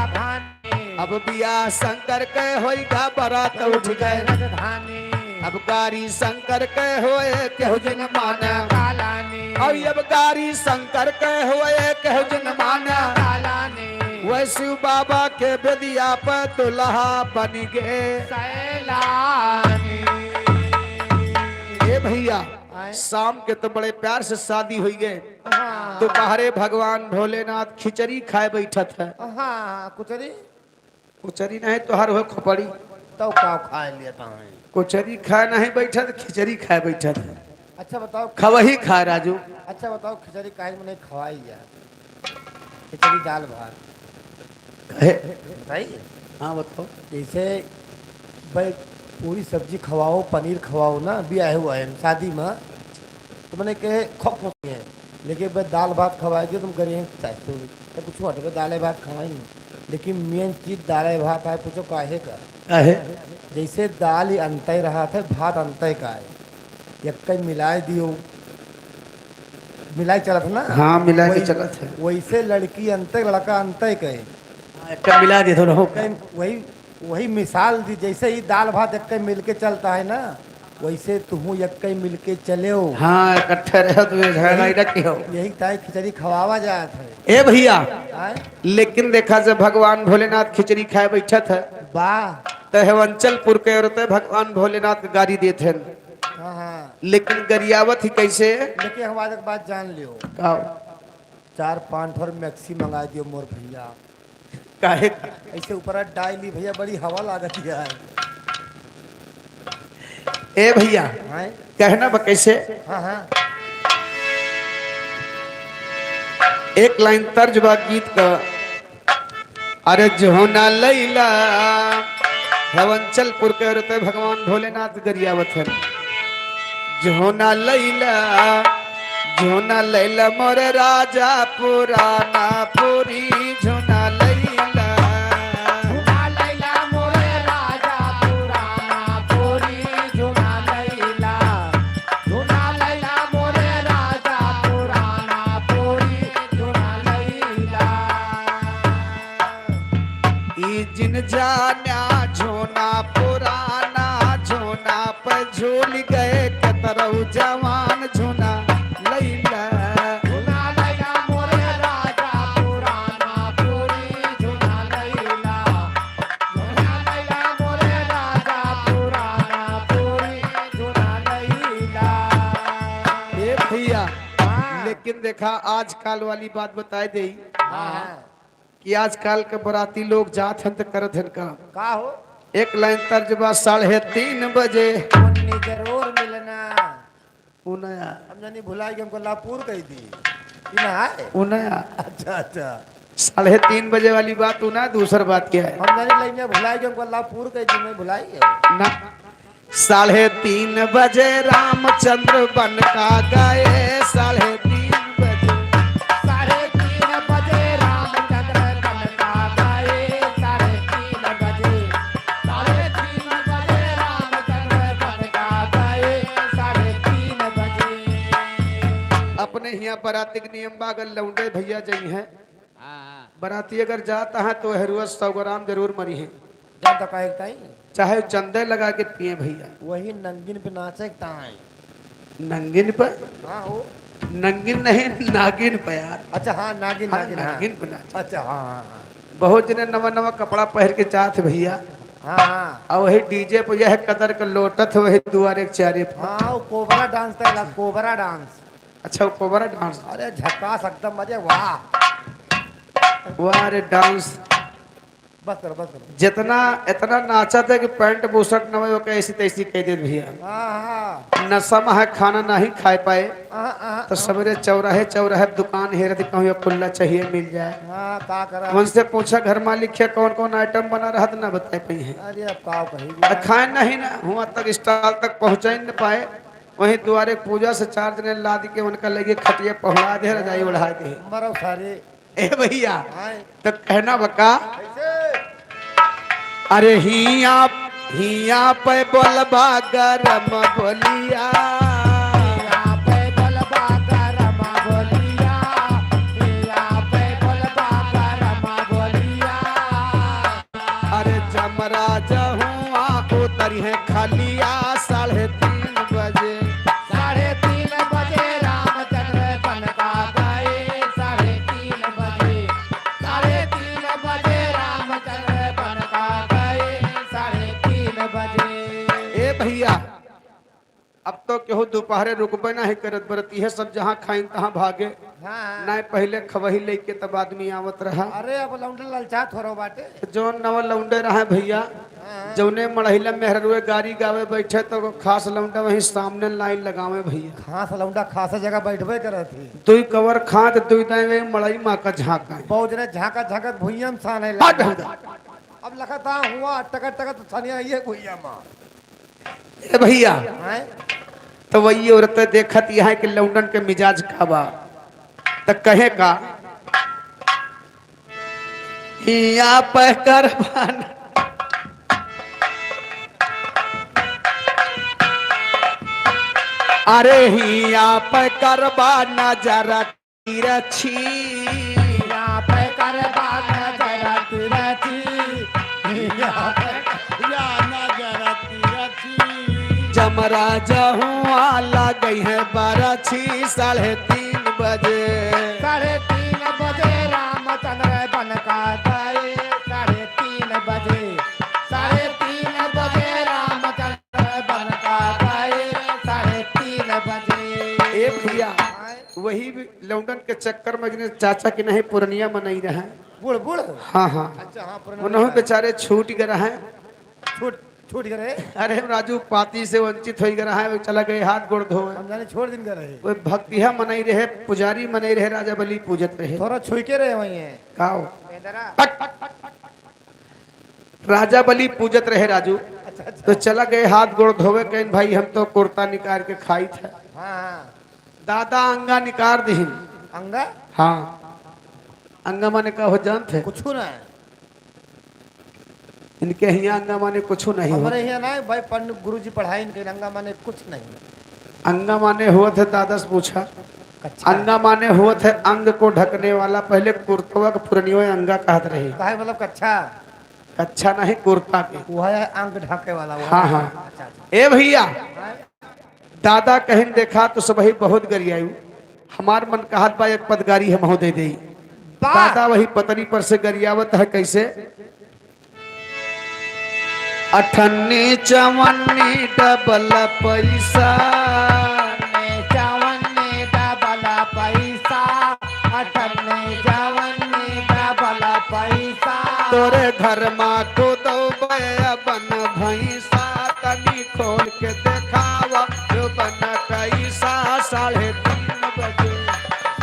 धानी। अब बियाह शंकर के होई गा बरात उठ गए। राजधानी। अब गारी शंकर के होए केहू जिन माने। कालानी। अब, अब गारी शंकर के होए केहू जिन माने। कालानी। वै शिव बाबा के बेदिया पे दुल्हा बन गए। सैलानी। ए भइया, आए। शाम के तो बड़े प्यार से शादी हुई गए। हाँ। दोपहरे भगवान भोलेनाथ खिचड़ी खाए बैठत है। हाँ, कुचरी। कुचरी नहीं तो हर हो खोपड़ी। तो का खाए लेता है? कुचरी खाए नहीं बैठत, खिचड़ी खाए बैठत है। अच्छा बताओ। खवही खाए राजू। अच्छा बताओ, खिचड़ी काहे में नहीं खवाई जा? खिचड़ी दाल भात। कहे? बताइए। हाँ बताओ। जैसे भाई पूरी सब्जी खवाओ, पनीर खवाओ ना, ब्याह हुआ है शादी में, तो मैंने कहे खूब खुश हैं, लेकिन भाई दाल भात खवाए दियो तुम करिए चाहे तो कुछ हटबे दाल भात खवाई नहीं, लेकिन मेन चीज दाल भात है, पूछो काहे का? काहे? जैसे दाल ही अंतय रहा था, भात अंतय का है, यक्कई मिलाए दियो, मिलाए चलत ना? हाँ, मिलाए के वही-, चलत है। वैसे लड़की अंतय, लड़का अंतय का है। हाँ, एक मिला दे दोनों। कहीं वही, वही मिसाल दी, जैसे ही दाल भात एक मिल के चलता है ना, वैसे तुहूँ यक्कई मिलके चलेउ। हाँ, इकट्ठे रहो, तुम्हें झगड़ा ही रखे हो। यही ताई खिचड़ी खवावा जात है। ए भैया, आय? लेकिन देखा, जब भगवान भोलेनाथ खिचड़ी खाए बैठत है, वाह। त हेवंचलपुर के औरतें भगवान भोलेनाथ के गारी देत हैं। हाँ, हाँ। लेकिन गरियावत ही कैसे? लेकिन हमारे एक बात जान लियो। का? चार पाँच ठो और मैक्सी मंगा दियो मोर भैया। काहे? ऐसे ऊपर डाल ली भैया, बड़ी हवा लागत है। ए भैया, हाँ? कहना बा कैसे? हाँ, हाँ। एक लाइन तर्ज बा गीत का। अरे झोना लैला, हेवंचलपुर के औरतें भगवान भोलेनाथ गरियावत हैं। झोना लैला, झोना लैला मोरे राजा पुराना पूरी, झोना लैला। झोना लैला मोरे राजा पुराना पूरी, झोना लैला। झोना लैला मोरे राजा पुराना पूरी, झोना लैला। ई जिन जान्या झोना पुराना, झोना पे झूल गए कतरऊ जवान, झोना लैला। झोना लैला मोरे राजा पुराना पूरी, झोना लैला। झोना लैला मोरे राजा पुराना पूरी, झोना लैला। ए भैया, हाँ। लेकिन देखा, आजकल वाली बात बताए देई। हाँ, हाँ। कि आजकल के बराती लोग जात हन त करत हन का? का हो? एक लाइन तर्ज बा, साढ़े तीन बजे। उन्नी जरूर मिलना। उ ना आया। हम जानी भुलाई के हमको लापूर कह दी। कि ना आए? उ ना आया। अच्छा, अच्छा। साढ़े तीन बजे वाली बात उ ना, दूसर बात क्या है? हम जानी लइने भुलाई के हमको लापूर कह दी, मैं भुलाई है। ना। साढ़े तीन बजे रामचंद्र बन का गए, साढ़े तीन बजे। साढ़े तीन बजे रामचंद्र बन का गए, साढ़े तीन बजे। साढ़े तीन बजे रामचंद्र बन का गए, साढ़े तीन बजे। अपने हियाँ बराती के नियम बा, अगर लौंडे भैया जइहें, हाँ, हाँ। बराती अगर जात है तो हेरुआ सौ ग्राम जरूर मरिहें। जान तो काहे ताई? चाहे चंदे लगा के पिए भैया। वही नंगिन पे नाचे के ताई। नंगिन पे? हाँ हो। नंगिन नहीं, नागिन पे यार। अच्छा हाँ, नागिन, हाँ, नागिन, हाँ। नागिन पे नाचे। अच्छा हाँ, हाँ, हाँ। बहुत जने नवा नवा कपड़ा पहिर के जात भैया। हाँ, हाँ। और वही डीजे पे यह कदर के लोटत है, वही दुआरे के चारे पे। हाँ, वो कोबरा डांस तैला, कोबरा डांस। अच्छा, वो कोबरा डांस। अरे झकास एकदम मजे, वाह। वाह रे डांस। बस करो, बस करो। जितना, इतना नाचत है कि पैंट बुशर्ट न होए, ओके ऐसी तैसी कह देत भैया। हाँ, हाँ। नशा में है, खाना नहीं खाए पाए। हाँ, हाँ, तो हाँ। सवेरे चौराहे, चौराहे दुकान हेरत कहूँ कुल्ला चाहिए मिल जाए। हाँ, का करा? उनसे पूछा घर मालिक के कौन कौन आइटम बना रहत ना बताए पाई है। अरे अब का कही अब खाए नहीं ना, हुआ तक स्टॉल तक पहुँचाई न पाए। वहीं दुआरे पूजा से चार जने लाद के उनका लगे खटिया पहुड़ा दे, रजाई ओढ़ा दे। मरो सारे। ए भैया, आए। तो कहना बका। कैसे? अरे हिया, हिया पे बोलबा गरम बोलिया। हिया पे बोलबा गरम बोलिया। हिया पे बोलबा गरम बोलिया। अरे जमराज हुआ उतरी है खलिया साढ़े तीन बजे। साढ़े तीन बजे रामचंद्र बन का गए, साढ़े तीन बजे। साढ़े तीन बजे रामचंद्र बन का गए, साढ़े तीन बजे। ए भैया, अब तो केहू दोपहरे रुकबे नाही करत, बरतिहे सब जहाँ खाइन तहाँ भागे। हाँ, हाँ। नाय पहिले खवही लेके तब आदमी आवत रहा। अरे अब लौंडा ललचात हो रहो बाटे। जौन नवा लौंडे रहे भैया, हाँ। जौने मड़हिला मेहररुए गारी गावे बैठे तो खास लौंडा वहीं सामने लाइन लगावे भैया। खास लौंडा खास जगह बैठबे करत ही। दुई कवर खात दुई दाएं वे मड़ई माँ का झाँका। बहुत जने झाँका झाँकत भुइया में साने हट, लगे। हट। अब लखत हाँ हुआ टकत टकत छनिया ये भुइया माँ। ए भैया, हैं? तो वही औरत देखत यहाँ के लौंडन के मिजाज का बा, तो कहे का, हिया पे करबा न-, अरे हिया पे करबा नजर तिरछी। यहाँ पे करबा नजर तिरछी। यहाँ पे या नजर तिरछी। जम राजा हुआ लग गई है बारह छी साढ़े तीन बजे। साढ़े तीन बजे रामचंद्र बन का गए, साढ़े तीन बजे, साढ़े तीन बजे रामचंद्र बन का गए, साढ़े तीन बजे। ए भैया, वही लौंडन के चक्कर में चाचा के नहीं पुरनिया मनई रहे। बूढ़, बूढ़? हाँ, हाँ। अच्छा, हाँ, पुरनिया उन्होंने मनई। बेचारे छूट गए रहे। छूट छूट गए रहे। अरे राजू, पाती से वंचित होइ गए रहे, वो चला गए हाथ गोड़ धोए। हम जाने छोड़ दिन गए रहे। वो भक्तिया मनई रहे, पुजारी मनई रहे, राजा बलि पूजत रहे। थोड़ा छुई के रहे वहीं है। का हो? बेंदरा। हट। राजा बलि पूजत रहे राजू। अच्छा, अच्छा। तो चला गए हाथ गोड़ धोवे, कहिन भाई हम तो कुर्ता निकाल के खाई था। हाँ, हाँ। दादा अंगा निकाल दिहिन। अंगा? हाँ। अंगा माने का हो जानत है? कुछ ना है। इनके हियाँ अंगा माने कुछ नहीं हो। हमरे हियाँ ना भाई, पंडित गुरुजी पढ़ाई, इनके अंगा माने कुछ नहीं। अंगा माने होत है, दादा से पूछा। कच्छा। अंगा माने होत है अंग को ढकने वाला। पहले कुर्तवा के पुरनियो अंगा कहत रही। काहे मतलब कच्छा? कच्छा नहीं, कुर्ता के। वो है अंग ढके वाला, वो हाँ, है। हाँ। अच्छा, अच्छा। ए भैया, हाँ। दादा कहिन देखा तो सबही बहुत गरियायु। हमार मन कहत बा एक पद गारी हमहू दे देई। बा। दादा वही पतरी पर से गरियावत है कैसे? अठन्नी चवन्नी डबल पैसा। अठन्नी चवन्नी डबल पैसा। अठन्नी चवन्नी डबल पैसा। तोरे घर मा खुदौ बन भैंसा। तनी खोल के देखावा, जो बन कैसा। साढ़े तीन बजे।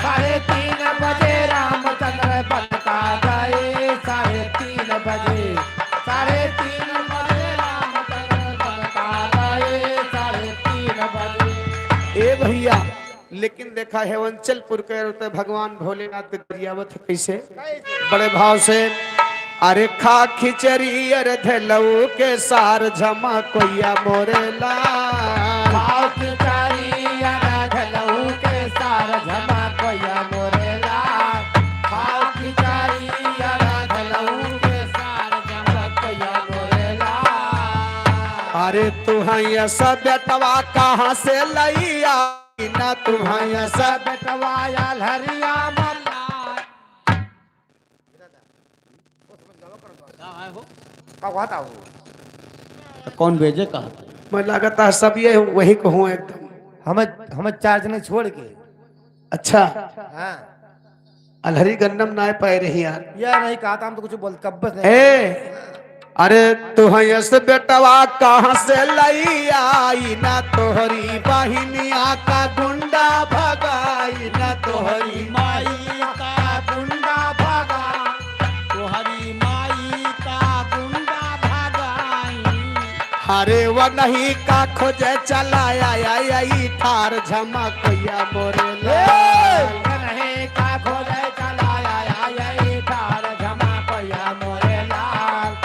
साढ़े तीन बजे रामचंद्र बन का गए, साढ़े तीन बजे, साढ़े तीन बजे रामचंद्र बन का गए, साढ़े तीन बजे। ए भैया, लेकिन देखा, हेवंचलपुर के रहते भगवान भोलेनाथ के गरियावत है कैसे? बड़े भाव से, अरे खा खिचड़ी अरे धलऊ के सार झमा कोइया मोरे लाल। खाओ खिचड़ी अरे धलऊ के सार झमा कोइया मोरे लाल। खाओ खिचड़ी अरे धलऊ के सार झमा कोइया मोरे लाल। अरे तू है ऐसा बेटवा कहाँ से लैया? ना तुम्हारा सा बेटवा या लहरिया मल्ला। का हुआ था वो? तो कौन भेजे कहा? मैं लगातार सब ये वही को हूँ एकदम। हमें, हमें चार जने छोड़ के। अच्छा। हाँ। अलहरी गन्नम नाय पाए रही यार। यार नहीं कहा था, हम तो कुछ बोल, कब्बस नहीं। ए, अरे तुहयस बेटवा कहाँ से लई आई ना तोहरी बहिनिया का गुंडा भगाई ना तोहरी माई का गुंडा भगा, तोहरी माई का गुंडा भगाई। अरे वो नहीं का खोजे चला आया, आई ठार झमकैया मोरे लाल। नहीं का खोजे चला आया, आई ठार झमकैया मोरे लाल।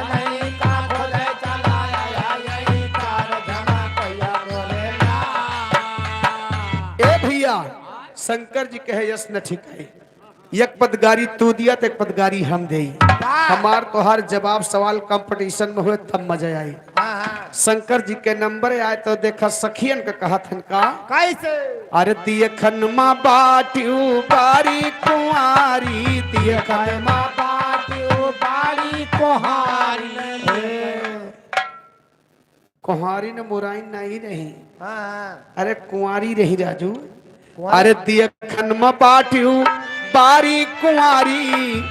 नहीं का खोजे चला आया, आई ठार झमकैया मोरे लाल। ए भैया, शंकर जी कहे यस न ठिकाई। एक पद गारी तू दिया तो एक पद गारी हम देई। वाह। हमार तोहार जवाब सवाल competition में हुए तब मजा आई। हाँ, हाँ। शंकर जी के नंबर आए तो देखा सखियन का कहत हन का। कैसे? अरे दियखन मा बाटी उबारी कुंवारी, दियखन मा बाटी उबारी कुंवारी। हे। कोहारी न मुराइन नहीं रही। हाँ, हाँ। अरे कुंवारी रही राजू। कुंवारी। अरे दियखन म बाटियू बारी कुंवारी,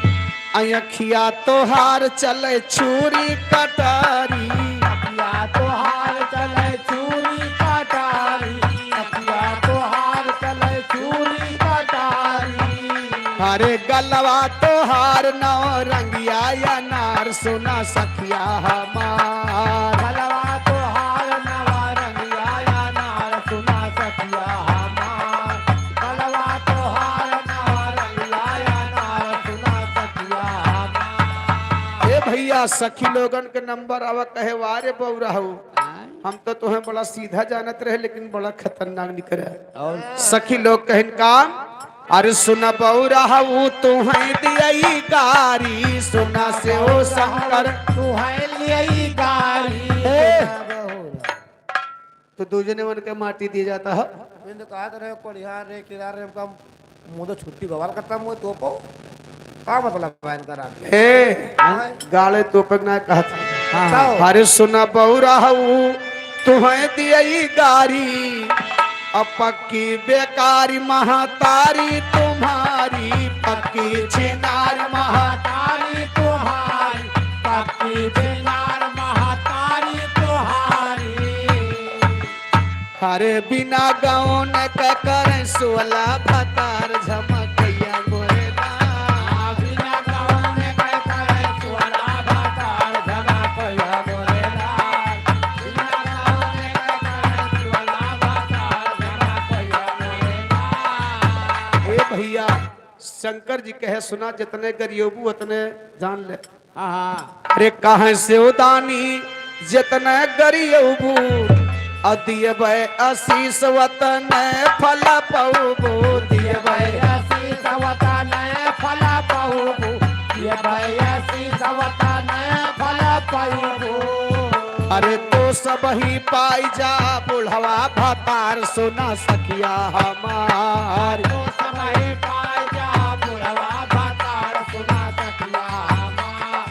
अखिया तोहार चले छुरी कटारी। अखिया तोहार चले छुरी कटारी, अखिया तोहार चले छुरी कटारी। अरे गलवा तोहार नौ रंगिया अनार सुना सखिया हमार। गलवा तोहार नवा रंगिया अनार सुना सखिया हमार। गलवा तोहार नवा रंगिया अनार सुना सखिया हमार। ए भैया, सखी लोगन के नंबर आवा कहे, "वारे बउरा हऊ, हम तो तोहे बड़ा सीधा जानत रहे, लेकिन बड़ा खतरनाक निकरे।" और सखी लोग कहिन का, अरे सुन बउरा हऊ तू है दियई गारी, सुना से ओ शंकर तू है दियई गारी। ए। तो दू जने मन के माटी दिए जाता है। बिंद कहा तो रहे, कोड़िया रे, किनारे रे, का मुँह तो छुट्टी बवाल करता, मुँह तो पाओ। का मतलब है इनका राम? ए, हाँ। गाले तो पक ना कहत। हाँ, हाँ। अरे सुना बउरा हऊ, तुम्हें दियई गारी, अब पक्की बेकारी महतारी तुम्हारी, पक्की छिनार महतारी तुम्हारी, पक्की छिनार महतारी तुम्हारी। अरे बिना गौन क करे सोला भतार झमकैया मोरे लाल। बिना गौन क करे सोला भतार झमकैया मोरे लाल। बिना गौन क करे सोला भतार झमकैया मोरे लाल। ए भैया, शंकर जी कहे सुना, जितने गरियोबू उतने जान ले। हाँ, हाँ। अरे काहे से उदानी जितने गरियोबू, अ दियबे आशीष वतने फल पउबू, दियबे आशीष वतने फल पउबू, दियबे आशीष वतने फल पउबू। अरे तो सबही पाई जा बुढ़वा भतार सुना सखिया हमार। तो सबही पाई जा बुढ़वा भतार सुना सखिया हमार।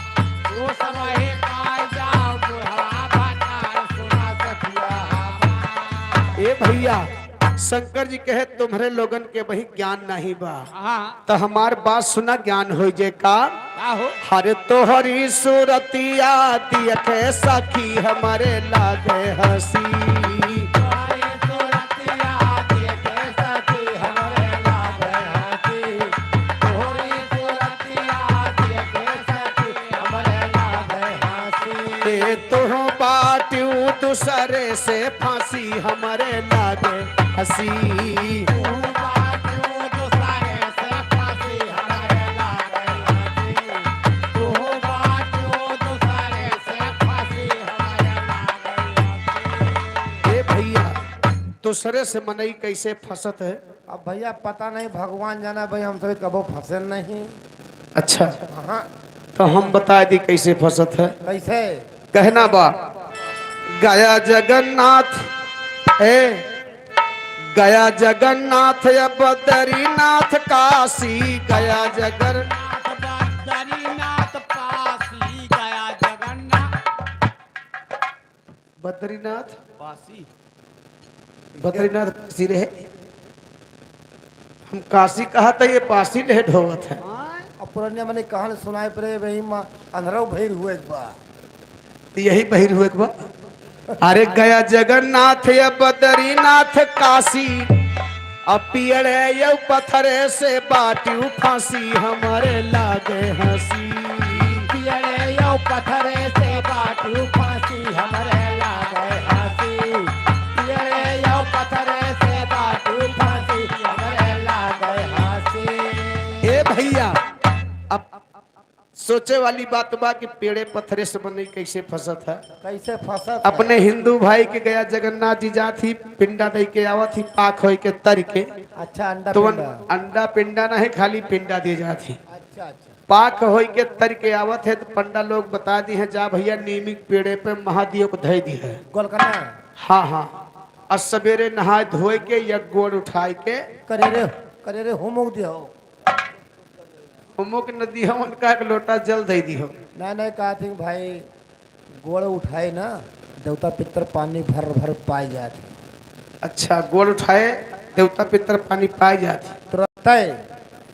तो सबही पाई जा बुढ़वा भतार सुना सखिया हमार। ए भैया, शंकर जी कहे तुम्हरे लोगन के वही ज्ञान नहीं बा। हाँ। तो हमार बात सुना, ज्ञान होइ जे का। का हो? हर तोहरी सूरतिया दियखे सखी हमरे लागे हँसी। तोहरी सूरतिया दियखे सखी हमरे लागे हँसी। तोहरी सूरतिया दियखे सखी हमरे लागे हँसी। ए तुहु बाटिउ दूसरे से फाँसी हमरे लागे हँसी। तू बाटू दूसरे से फाँसी हमरे लागे हँसी। तू बाटू दूसरे से फाँसी हमरे लागे हँसी। ए भैया, दूसरे से मनई कैसे फँसत है? अब भैया पता नहीं, भगवान जाना भाई, हम सभी कबो फँसे नहीं। अच्छा, हाँ। तो हम बताइ दी कैसे फँसत है। कैसे? कहना बा, गया जगन्नाथ, ए, गया जगन्नाथ या बद्रीनाथ काशी, गया जगन- बद्रीनाथ काशी, गया जगन्नाथ। बद्रीनाथ? काशी। बद्रीनाथ काशी रहे। हम काशी कहा त ये पासी ले ढोवत है। अब पुरनिया मने कहानी सुनाए परे, वही माँ अंधरव भैर हुए एक बार। त यही बहिर हुए एक बार। अरे गया जगन्नाथ या बद्रीनाथ काशी, अब पियड़े यौ पत्थरे से बाटिउ फाँसी हमरे लागे हँसी। पियड़े यौ पत्थरे से बाटिउ फाँसी हमरे लागे हँसी। पियड़े यौ पत्थरे से बाटिउ फाँसी हमरे लागे हँसी। ए भैया, अब सोचे वाली बात बा कि पेड़े पत्थरे से मनई कैसे फँसत है। कैसे फँसत है? अपने हिंदू भाई के गया जगन्नाथ जी जात ही, पिंडा दे के आवत ही, पाक होई के तरि के। अच्छा, अंडा तो पिंडा। अंडा पिंडा नहीं, खाली पिंडा दे जात ही। अच्छा, अच्छा। पाक होई के तरि के आवत है तो पंडा लोग बता दी है, जा भैया नीमी के पेड़े पे महादेव को धइ दी है। गोलकना। हाँ, हाँ। और सवेरे नहाए धोए के या गोड़ उठाए के। करे रे, करे रे, होमो दिया हो। होमो के न दिहो, उनका एक लोटा जल दे दिहो। ना, ना, कहत ही भाई, गोड़ उठाए ना, देवता पितर पानी भर भर पाए जात ही। अच्छा, गोड़ उठाए, देवता पितर पानी पाए जात ही। तुरंत है।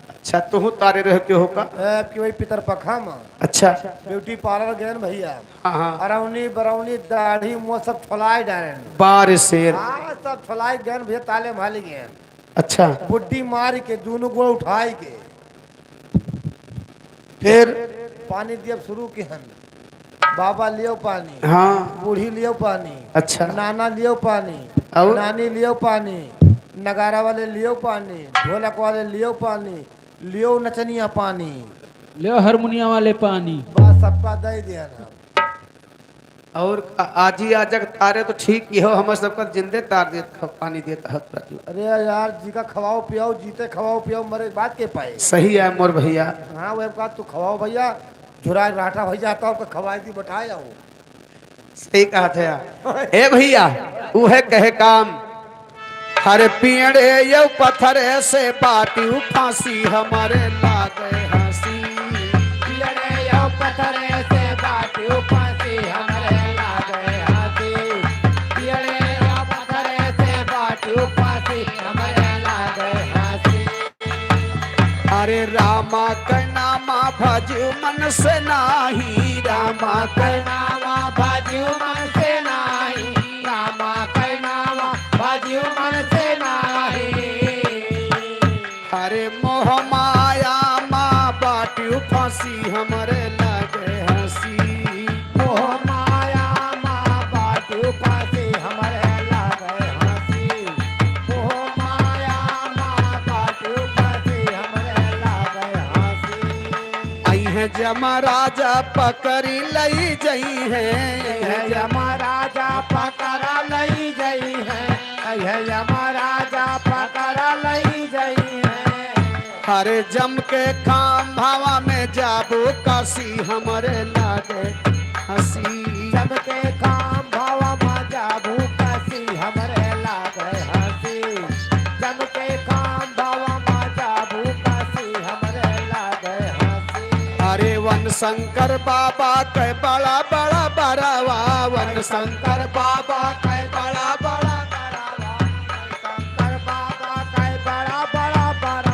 अच्छा, तुहु तारे रह के हो का? ए, अब की वही पितर पखा में। अच्छा। ब्यूटी पार्लर गए न भैया। हाँ, हाँ। अरौनी, बरौनी, दाढ़ी, मुँह सब छोलाए डाले। बार शेर। हाँ, सब छोलाए गए न भैया, ताले माली गए। अच्छा। बुड्डी मार के दोनों गोड़ उठाई के फिर? पानी दियब शुरू किहन। बाबा लियो पानी। हाँ। बूढ़ी लियो पानी। अच्छा। नाना लियो पानी। और? नानी लियो पानी। नगारा वाले लियो पानी। ढोलक वाले लियो पानी। लियो नचनिया पानी। लियो हारमोनिया वाले पानी। बस सबका दे दिया ना। और का, आजी आजक तारे तो ठीक ही हो, हमर सबका जिंदे तार देत ह, पानी देत ह, राजू। अरे यार, जी का खवाओ पियाओ, जीते खवाओ पियाओ, मरे के बाद के पाए। सही है मोर भैया। हाँ, वह बात तू खवाओ भैया, झुरा राठा भैया आता, ओका खवाई दी, बैठाए आओ। सही कहत है यार। ए भइया, उहे कहे काम। हर पियड़े यौ पत्थरे से बाटिउ फाँसी, हमरे लागे हँसी। पियड़े यौ पत्थरे से बाटिउ फाँसी, हमरे लागे हँसी। पियड़े यौ पत्थरे से बाटिउ फाँसी, हमरे लागे हँसी। अरे रामा कै नामा भजिउ मन से नाहीं, रामा कै नामा भजिउ मन से नाहीं, रामा कै नामा भजिउ मन से नाहीं। अरे मोह माया मा बाटिउ फाँसी, हमरे लागे हँसी। मोह माया मा बाटिउ फाँसी, हमरे लागे हँसी। मोह माया मा बाटिउ फाँसी, हमरे लागे हँसी। अइहैं जमराजा पकरि लइ जइहैं। अइहैं जमराजा पकरि लइ जइहैं। अइहैं जमराजा पकरि लइ जइहैं। अरे जम के खाम्हवा में जाबू कासी, हमरे लागे हँसी। जम के खाम्हवा में जाबू कासी, हमरे लागे हँसी। जम के खाम्हवा में जाबू कासी, हमरे लागे हँसी। अरे वन शंकर बाबा कै बड़ा बड़ा बरवा, वन शंकर बाबा कै बड़ा बड़ा बरवा। शंकर बाबा कै बड़ा बड़ा बरवा।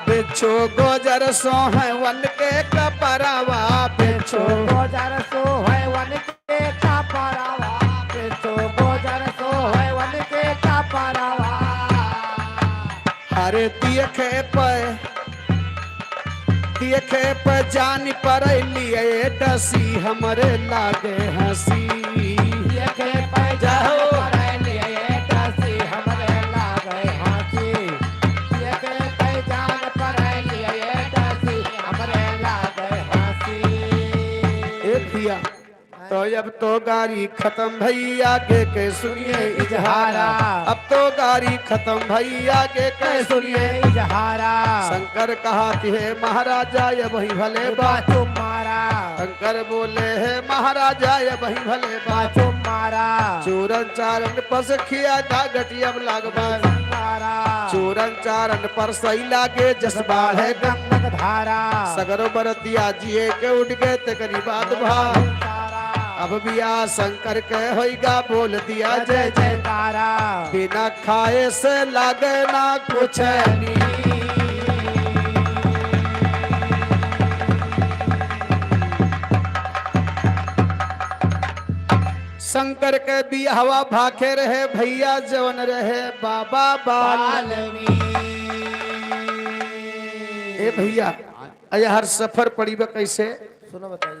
बिच्छू गोजर सोहै वन के कपरवा, बिच्छू गोजर सोहै वन के कपरवा, बिच्छू गोजर सोहै वन के कपरवा। अरे देखे पे देखे पे जान परै लिए डसी, हमरे लागे हँसी। देखे पे जान परै लिए डसी, हमरे लागे हँसी। देखे पे जान परै लिए डसी, हमरे लागे हँसी। ए भइया, तो अब तो गारी खतम भइया, आगे के सुनिए इजहारा। अब तो गारी खतम भइया, आगे के सुनिए इजहारा। शंकर कहत हे महाराजा, अबहीं भले बा बाचो मारा। शंकर बोले, हे महाराजा, अबहीं भले बा बाचो मारा। चूरन चारन पस खिया गा गटियब लागबा। मारा। चूरन चारन परसै लागे जस बाढ़े गंगक धारा। सगरो बरतिया जिए के उठ गए तेकरी बात भा। अब बियाह शंकर के होइगा बोल दिया जय जय जयकारा। बिना खाए से लागे ना कुछ नी। शंकर के बियाहवा भाखे रहे भइया जवन रहे बाबा बाल। बाल्मीकि। ए भइया, अरे हर सफर पड़ी बा कैसे? सुनो बताइए,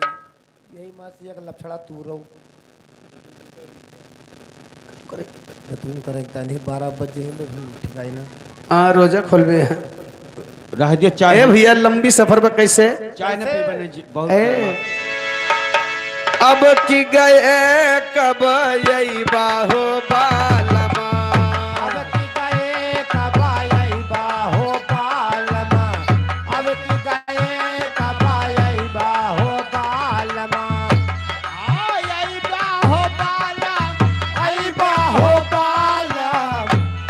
यही माँ से एक लफड़ा तू रहो। करे। तो तुम करे तानी बारह बजे हैं तो फिर ठिकाई ना। हाँ, रोजा खोलबे हैं। रह दियो चाय। ए भइया, लंबी सफर में कैसे? चाय न पीबे न जी, बहुत ए। अब की गए कब अइबा हो बालमा। अब की गए कब अइबा हो बालमा। अब की गए कब अइबा हो बालमा। आ, अइबा हो बालम, अइबा हो बालम।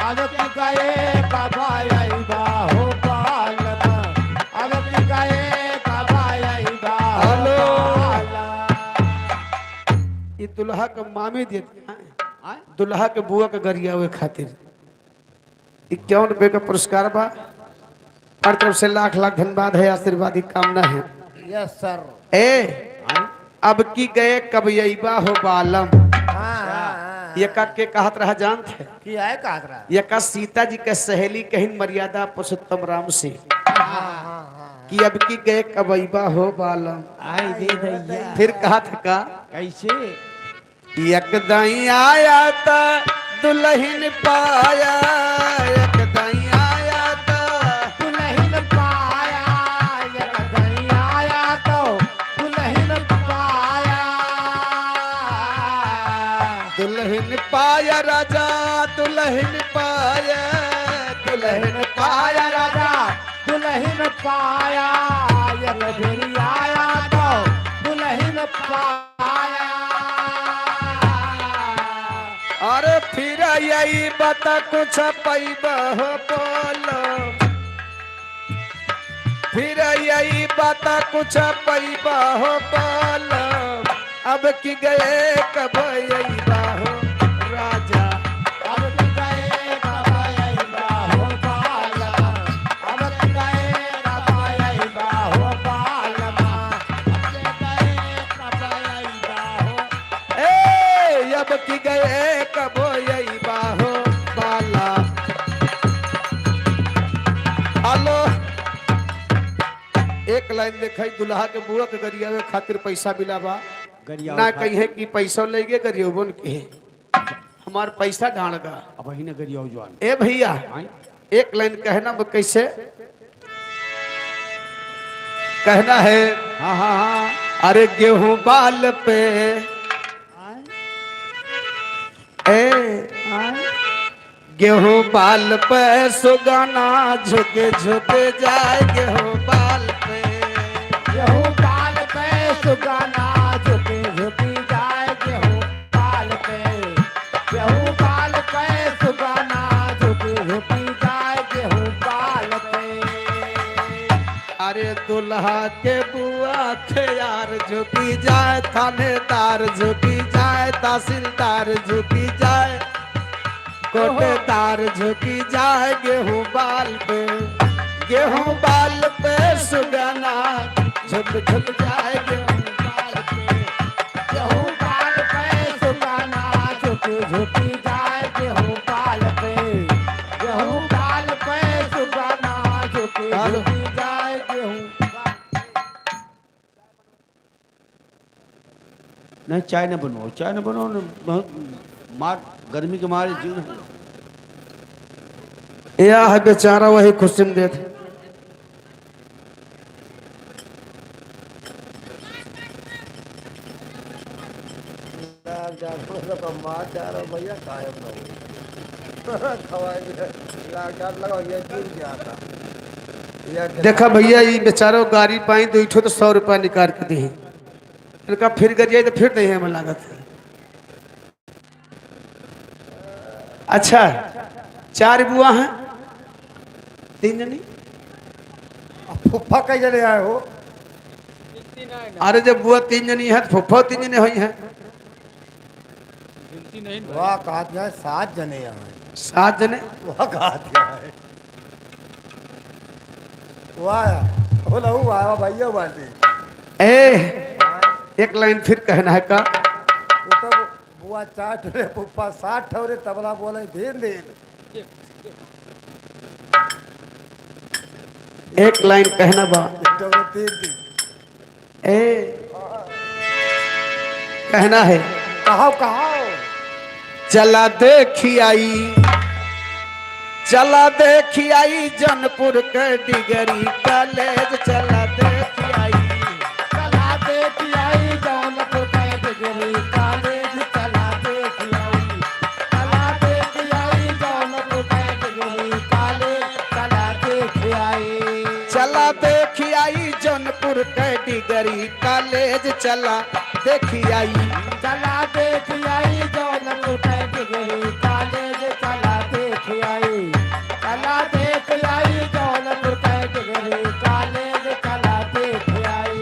अब की गए कब अइबा हो बालम। अब की गए कब अइबा हो हेलो। बालम। ई दुल्हा के मामी देत हैं। आय? दुल्हा के बुआ के गरियावे खातिर। इक्यावन रुपये का पुरस्कार बा। हर तरफ से लाख लाख धन्यवाद है, आशीर्वाद की कामना है। यस सर। ए, हाँ? अब की गए कब अइबा हो बालम। हाँ, हाँ, हाँ, हाँ। ये का के कहत रहा जानत है? की आए कहत रहा? ये का सीता जी के सहेली कहिन मर्यादा पुरुषोत्तम राम से। हाँ, हाँ, हाँ, हाँ। कि अब की गए कब अइबा हो बालम। आई दे भइया। फिर कहत है का? कैसे? एक दाईं आया त दुलहिन पाया, एक दाईं आया त दुलहिन पाया, एक दाईं आया त दुलहिन पाया। दुलहिन पाया राजा, दुलहिन पाया, दुलहिन दुलहिन पाया राजा, दुलहिन पाया, एक बेरी आया त दुलहिन पाया। अरे फिर यही बात कुछ पैबा हो बोलो, फिर यही बात कुछ पैबा हो बोलो, अब की गए कब अइबा हो राजा। अब की गए कब अइबा हो बाला, अब की गए कब अइबा हो बाला, अब की गए कब अइबा हो। ए, अब की गए कब अइबा हो बाला। हेलो, एक लाइन देखाई, दुल्हा के बुआ के गरियावे खातिर पैसा मिला बा। गरियावे ना खातिर। कहिए कि पैसा लेगे गरियोबन के। हमार पैसा ढांड़ गा। अब वही ना गरियाओ जवान। ए भैया, आय? एक लाइन कहना बा कैसे? कहना है। हाँ, हाँ, हाँ। अरे गेहूं बाल पे, आय? ए, आय? गेहूं बाल पे सुगना झुक झुक जाए, गेहूं बाल पे। गेहूं बाल पे सुगना झुक झुक जाए, गेहूं बाल पे। गेहूं बाल पे सुगना झुक झुक जाए, गेहूं बाल पे। अरे दुल्हा के बुआ थे यार झुकी जाए, थानेदार झुकी जाए, तहसीलदार झुकी जाए, कोटेदार झुकी जाए गेहूं बाल पे, गेहूं बाल पे सुगना झुक झुक जाए गेहूं बाल पे। गेहूं बाल पे सुगना झुक झुक जाए गेहूं बाल पे, गेहूं बाल पे सुगना झुक झुक जाए गेहूं बाल पे। नहीं, चाय न बनवाओ, चाय न बनवाओ, न बहुत मार, गर्मी के मारे जीव नहीं। या है बेचारा, वही खुशी में देत। लाग जा, मतलब, मार जा रहा भैया, काहे न हो। खवाए दिया, लाग जा, लगा, ये गिर गया था। ये देखा भैया, ये बेचारो गाड़ी पाई, दो ठो तो सौ रुपया निकाल के दी। इनका फिर गरिया तो फिर नहीं है, हमें लागत है। अच्छा, चार बुआ हैं, तीन जनी। अब फुफ्फा कई जने आए हो? अरे, जब बुआ तीन जनी है, तो फुफ्फा तीन जने होई हैं। वाह, कहा दिया है, सात जने यहाँ हैं। सात जने? वाह, कहा दिया है। वाह, बोला हुआ है, भैया बाजी। ए, एक लाइन फिर कहना है का? वो तो बुआ चार ठो रे, फुफ्फा सात ठो रे, तबला बोले धीन धीन। एक लाइन कहना बा। एक ठो रे, तीन तीन। ए, कहना है। कहो, कहो। चला देखी आई, चला देखी आई जौनपुर के डिग्री कॉलेज, चला देखी आई। चला देखी आई जौनपुर के डिग्री कॉलेज, चला देखी आई। चला देखी आई जौनपुर के डिग्री कॉलेज, चला देखी आई। चला देखी आई जौनपुर के डिग्री कॉलेज, चला देखी आई। चला देखी आई जौनपुर के डिग्री कॉलेज, चला देखी आई। चला देखी आई जौनपुर के डिग्री कॉलेज, चला देखी आई।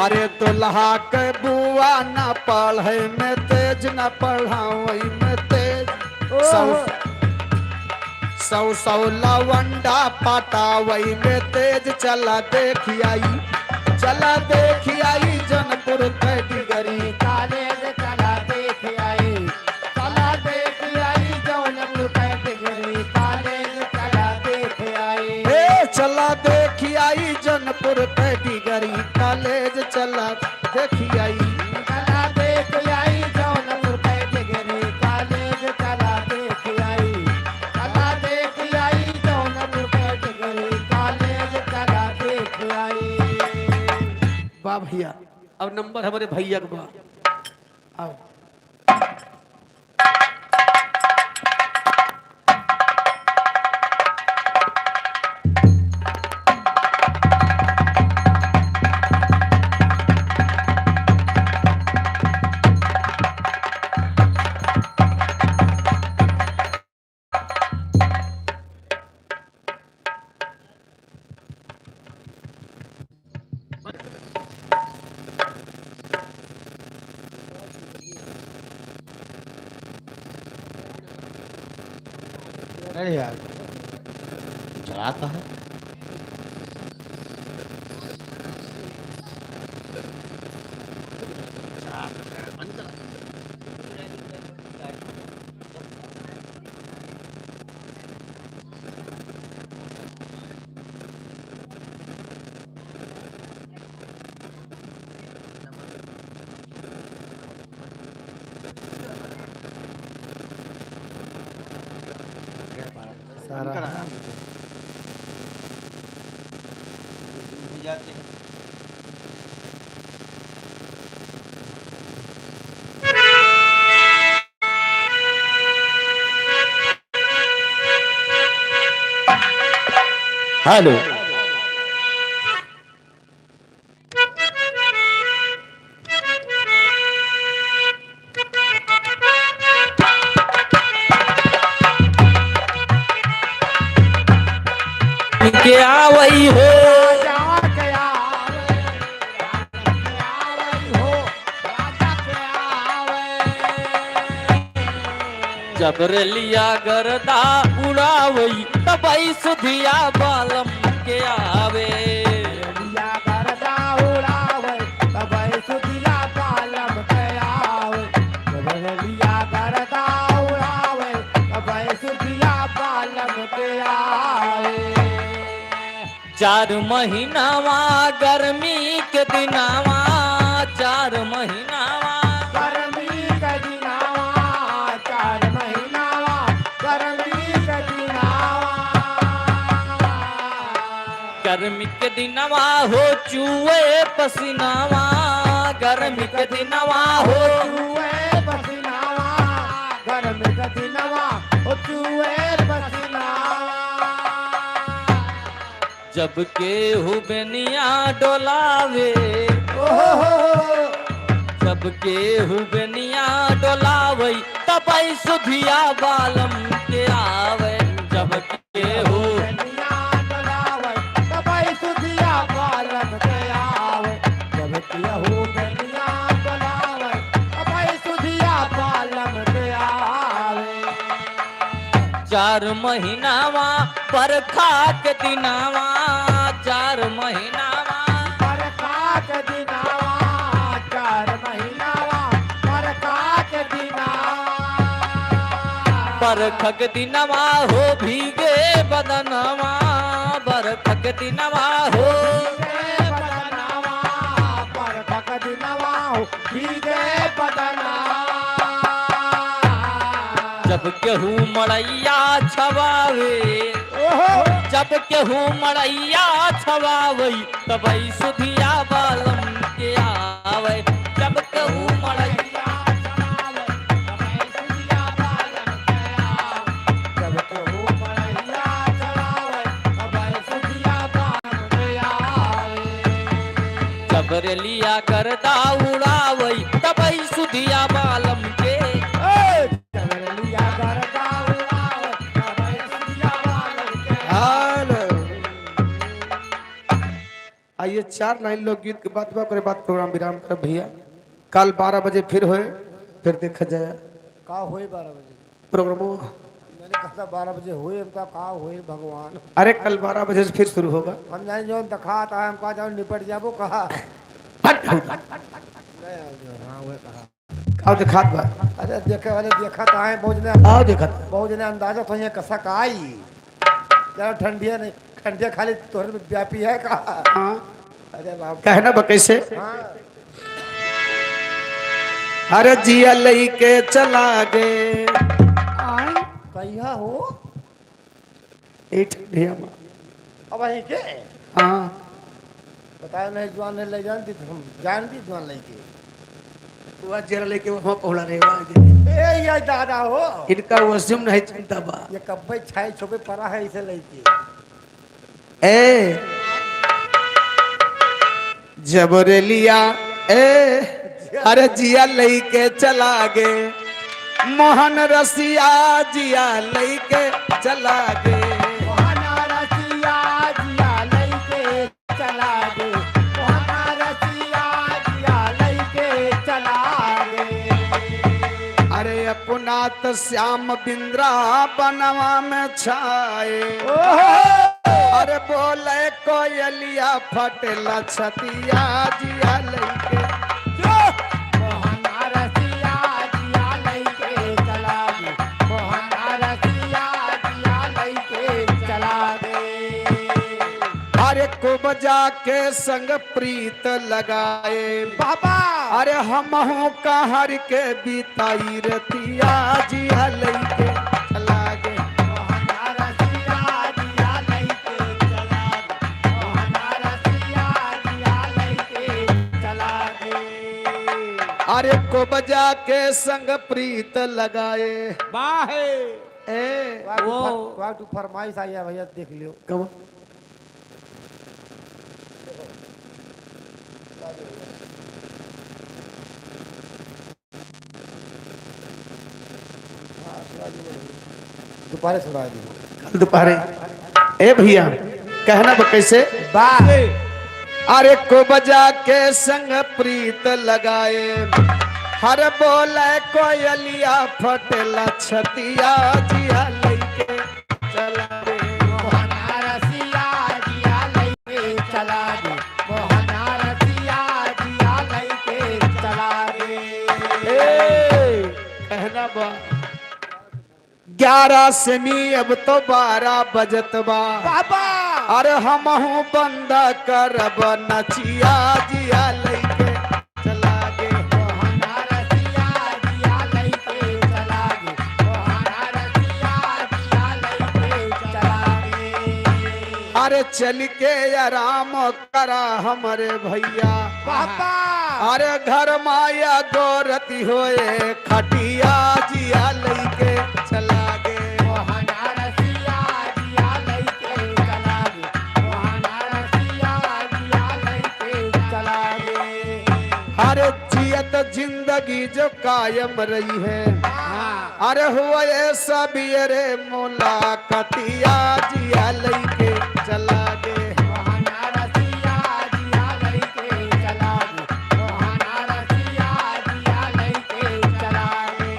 अरे दुल्हा के बुआ ना पढ़े में तेज, ना पढ़ावई में तेज। ओहो। सौ, सौ, सौ लवंडा पटावई में तेज, चला देखी आई, चला देखी आई जौनपुर के डिग्री कॉलेज, चला देखी आई, चला देखी आई जौनपुर के डिग्री कॉलेज, चला देखी आई। ए, चला देखी आई जौनपुर के डिग्री कॉलेज, चला देखी आई। चला देखी आई जौनपुर के डिग्री कॉलेज, चला देखी आई। चला देखी आई जौनपुर के डिग्री कॉलेज, चला देखी आई। वाह भैया, अब नंबर हमरे भैया के बा। आओ। अरे यार, चलाता है। सारा। हेलो। के आवई हो। जब रेलिया गर्दा उड़ावई, तबई सुधिया बालम के आवे। रेलिया गर्दा उड़ावई, तबई सुधिया बालम के आवे। जब रेलिया गर्दा उड़ावई, तबई सुधिया बालम के आवे। चार महीनावा गर्मी के दिनावा, चार महीनावा गर्मी के दिनावा, चार महीनावा गर्मी के दिनावा। गर्मी के दिनावा हो चुए पसीनावा, गर्मी के दिनावा हो चुए पसीनावा, गर्मी के दिनावा हो चुए पसीनावा। जब केहू बेनिया डोलावे, ओहो। जब केहू बेनिया डोलावे, तबई सुधिया बालम के आवे। जब केहू बेनिया डोलावे, तबई सुधिया बालम के आवे। जब केहू बेनिया डोलावे, तबई सुधिया बालम के आवे। चार महीनावा बरखा के दिनावा, चार महीनावा बरखा के दिनावा, चार महीनावा बरखा के दिनावा। बरखा के दिनावा हो भीगे बदनवा, बरखा के दिनावा हो भीगे बदनवा, बरखा के दिनावा हो भीगे बदना। जब केहू मड़ैया छवावे, ओहो। जब केहू मड़ैया छवावे, तबई सुधिया बालम के आवे। जब केहू मड़ैया छवावे, तबई सुधिया बालम के आवे। जब केहू मड़ैया छवावे, तबई सुधिया बालम के आवे। जब रेलिया गर्दा उड़ावई, तबई सुधिया बालम के। ए, जब रेलिया गर्दा उड़ावई, तबई सुधिया बालम के। हेलो। आइए, चार लाइन लोकगीत के बाद बा, ओकरे बाद प्रोग्राम विराम करब भैया। कल बारह बजे फिर होए, फिर देखा जाए। का होए बारह बजे? प्रोग्रामो। मैंने कहा था बारह बजे होए, हमका का होए भगवान। अरे, कल बारह बजे से फिर शुरू होगा। हम जाने जौन दिखात है, हमका जौन निपट जाबो कहा। हट, हट, हट। नहीं, हाँ, वह कहा। का दिखात बा? अरे, देखे वाले देखत आए, बहुत जने का दिखात? बहुत जने अंदाजा तो ये कसा का आई। चलो, ठंडिया नहीं, ठंडिया खाली तोहरे में व्यापी है का? हाँ। अरे बाप। कहना बा कैसे? हाँ। अरे जिया लइके चला गे। आय। कहिया हो? ए ठंडिया में। अब वहीं के? हाँ। बताया नहीं, जवान नहीं ले जान दी, हम जान दी जवान लइके। वह जेल लेके वहाँ पहुड़ा रहे, वहाँ के। ए, ये दादा हो। इनका वसीम नहीं चिंता बा। ये कब्बे छाई छुपे पड़ा है इसे लेके। ए, जब रेलिया, ए, अरे जिया लइके चला गे, मोहन रसिया जिया लइके चला गे। मोहन रसिया जिया लइके चला गे, मोहन रसिया जिया लइके चला गे। अरे अपन नाथ श्याम बिंद्रा बनवा में छाए। ओहो! अरे बोले कोयलिया फटेला छतिया जिया लइके। जो! मोहना रसिया जिया लइके चला गे। मोहना रसिया जिया लइके चला गे। अरे कुबजा के संग प्रीत लगाए। बाबा! अरे हमहू कहर के बिताई रतिया जिया लइके चला गे। मोहना रसिया जिया लइके चला गे। मोहना रसिया जिया लइके चला गे। अरे कुबजा के संग प्रीत लगाए। वाह! ए, वाह, तू वो फर-, वाह, तू फरमाइश आई है भैया, देख लियो। कब? दोपहरे सुना दी। कल दोपहरे। ए भैया, कहना बा कैसे? वाह। अरे कुबजा के संग प्रीत लगाए, हर बोले कोयलिया फटेला छतिया जिया लइके चला गे। मोहना रसिया जिया लइके चला गे। मोहना रसिया जिया लइके चला गे। ए, कहना बा। ग्यारह से नी, अब तो बारह बजत बा। बाबा! अरे हमहू बंद करब नचिया जिया लइके चला गे। मोहना रसिया जिया लइके चला गे। मोहना रसिया जिया लइके चला गे। अरे चल के आराम करा हमरे भैया। बाबा! अरे घर माया गोरती होए खटिया जिया लइके चला गे। मोहना रसिया जिया लइके चला गे। मोहना रसिया जिया लइके चला गे। अरे जियत जिंदगी जो कायम रही है। हाँ। अरे हुए सबियरे मुलाकातिया जिया लइके चला गे। मोहना रसिया जिया लइके चला गे। मोहना रसिया जिया लइके चला गे।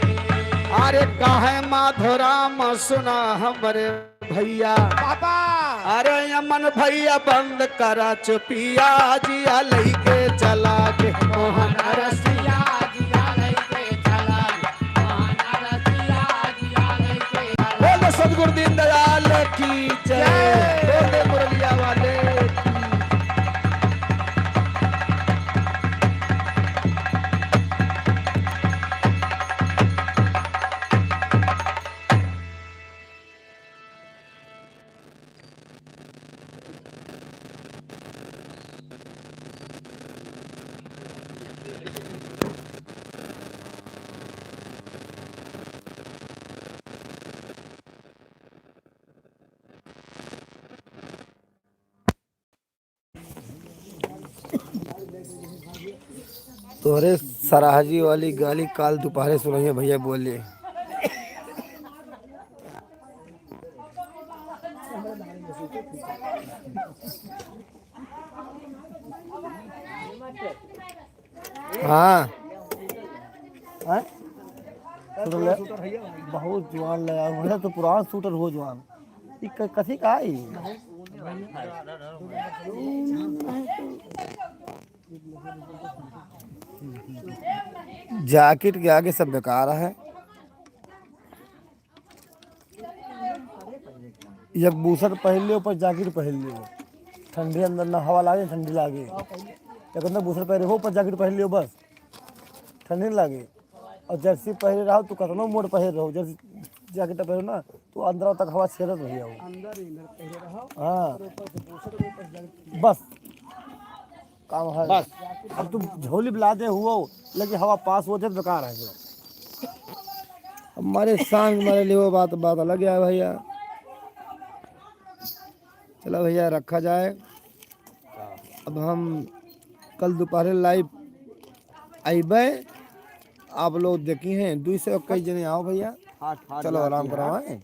अरे काहे माधोराम सुना हमरे भैया। बाबा। अरे अमन भैया बंद करा चुपिया जिया लइके चला गे। मोहना रसिया जिया लइके चला गे। मोहना रसिया जिया लइके चला गे। बोल सतगुरु दीनदयाल की जय। जय। बोल दे मुरलिया वाले की। तोहरे सराहजी वाली गाली काल दोपहरे सुनइहे भैया बोले। हाँ। हैं? शूटर ले, बहुत जवान ले यार, मतलब तो पुरान शूटर हो जवान। ई क-, कथी का ई? जैकेट के आगे सब बेकार है। एक बुशर्ट पहिर लियो, ऊपर जैकेट पहिर लियो। ठंडी अंदर ना हवा लागे, ठंडी लागे। एक अंदर बुशर्ट पहिरे हो, ऊपर जैकेट पहिर लियो, बस ठंडी ना लागे। और जर्सी पहिरे रहो, तू कतनो मोट पहिरे रहो, जर्सी जैकेट पहिरे ना, तो अंदर तक हवा छेड़त रही हो। अंदर ही अंदर पहिरे रहो, हाँ। और ऊपर से बुशर्ट, ऊपर से जैकेट। बस। काम है। बस। अब तुम झोली भी लादे हुओ, लेकिन हवा पास हो जाए तो बेकार है जो। हमारे शान के मारे लिए वो बात, बात अलग है भैया। चलो भैया, रखा जाए। अब हम कल दोपहर लाइव अइबे, आप लोग देखी हैं, दो सौ इक्कीस जने आओ भैया। हाँ, हाँ, चलो, आराम कराओ, हैं।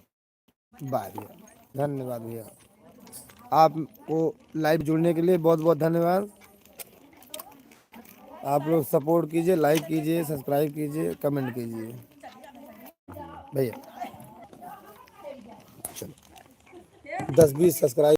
बाय भैया, धन्यवाद भैया। आपको लाइव जुड़ने के लिए बहुत बहुत धन्यवाद। आप लोग सपोर्ट कीजिए, लाइक कीजिए, सब्सक्राइब कीजिए, कमेंट कीजिए। भैया, चलो, दस बीस सब्सक्राइब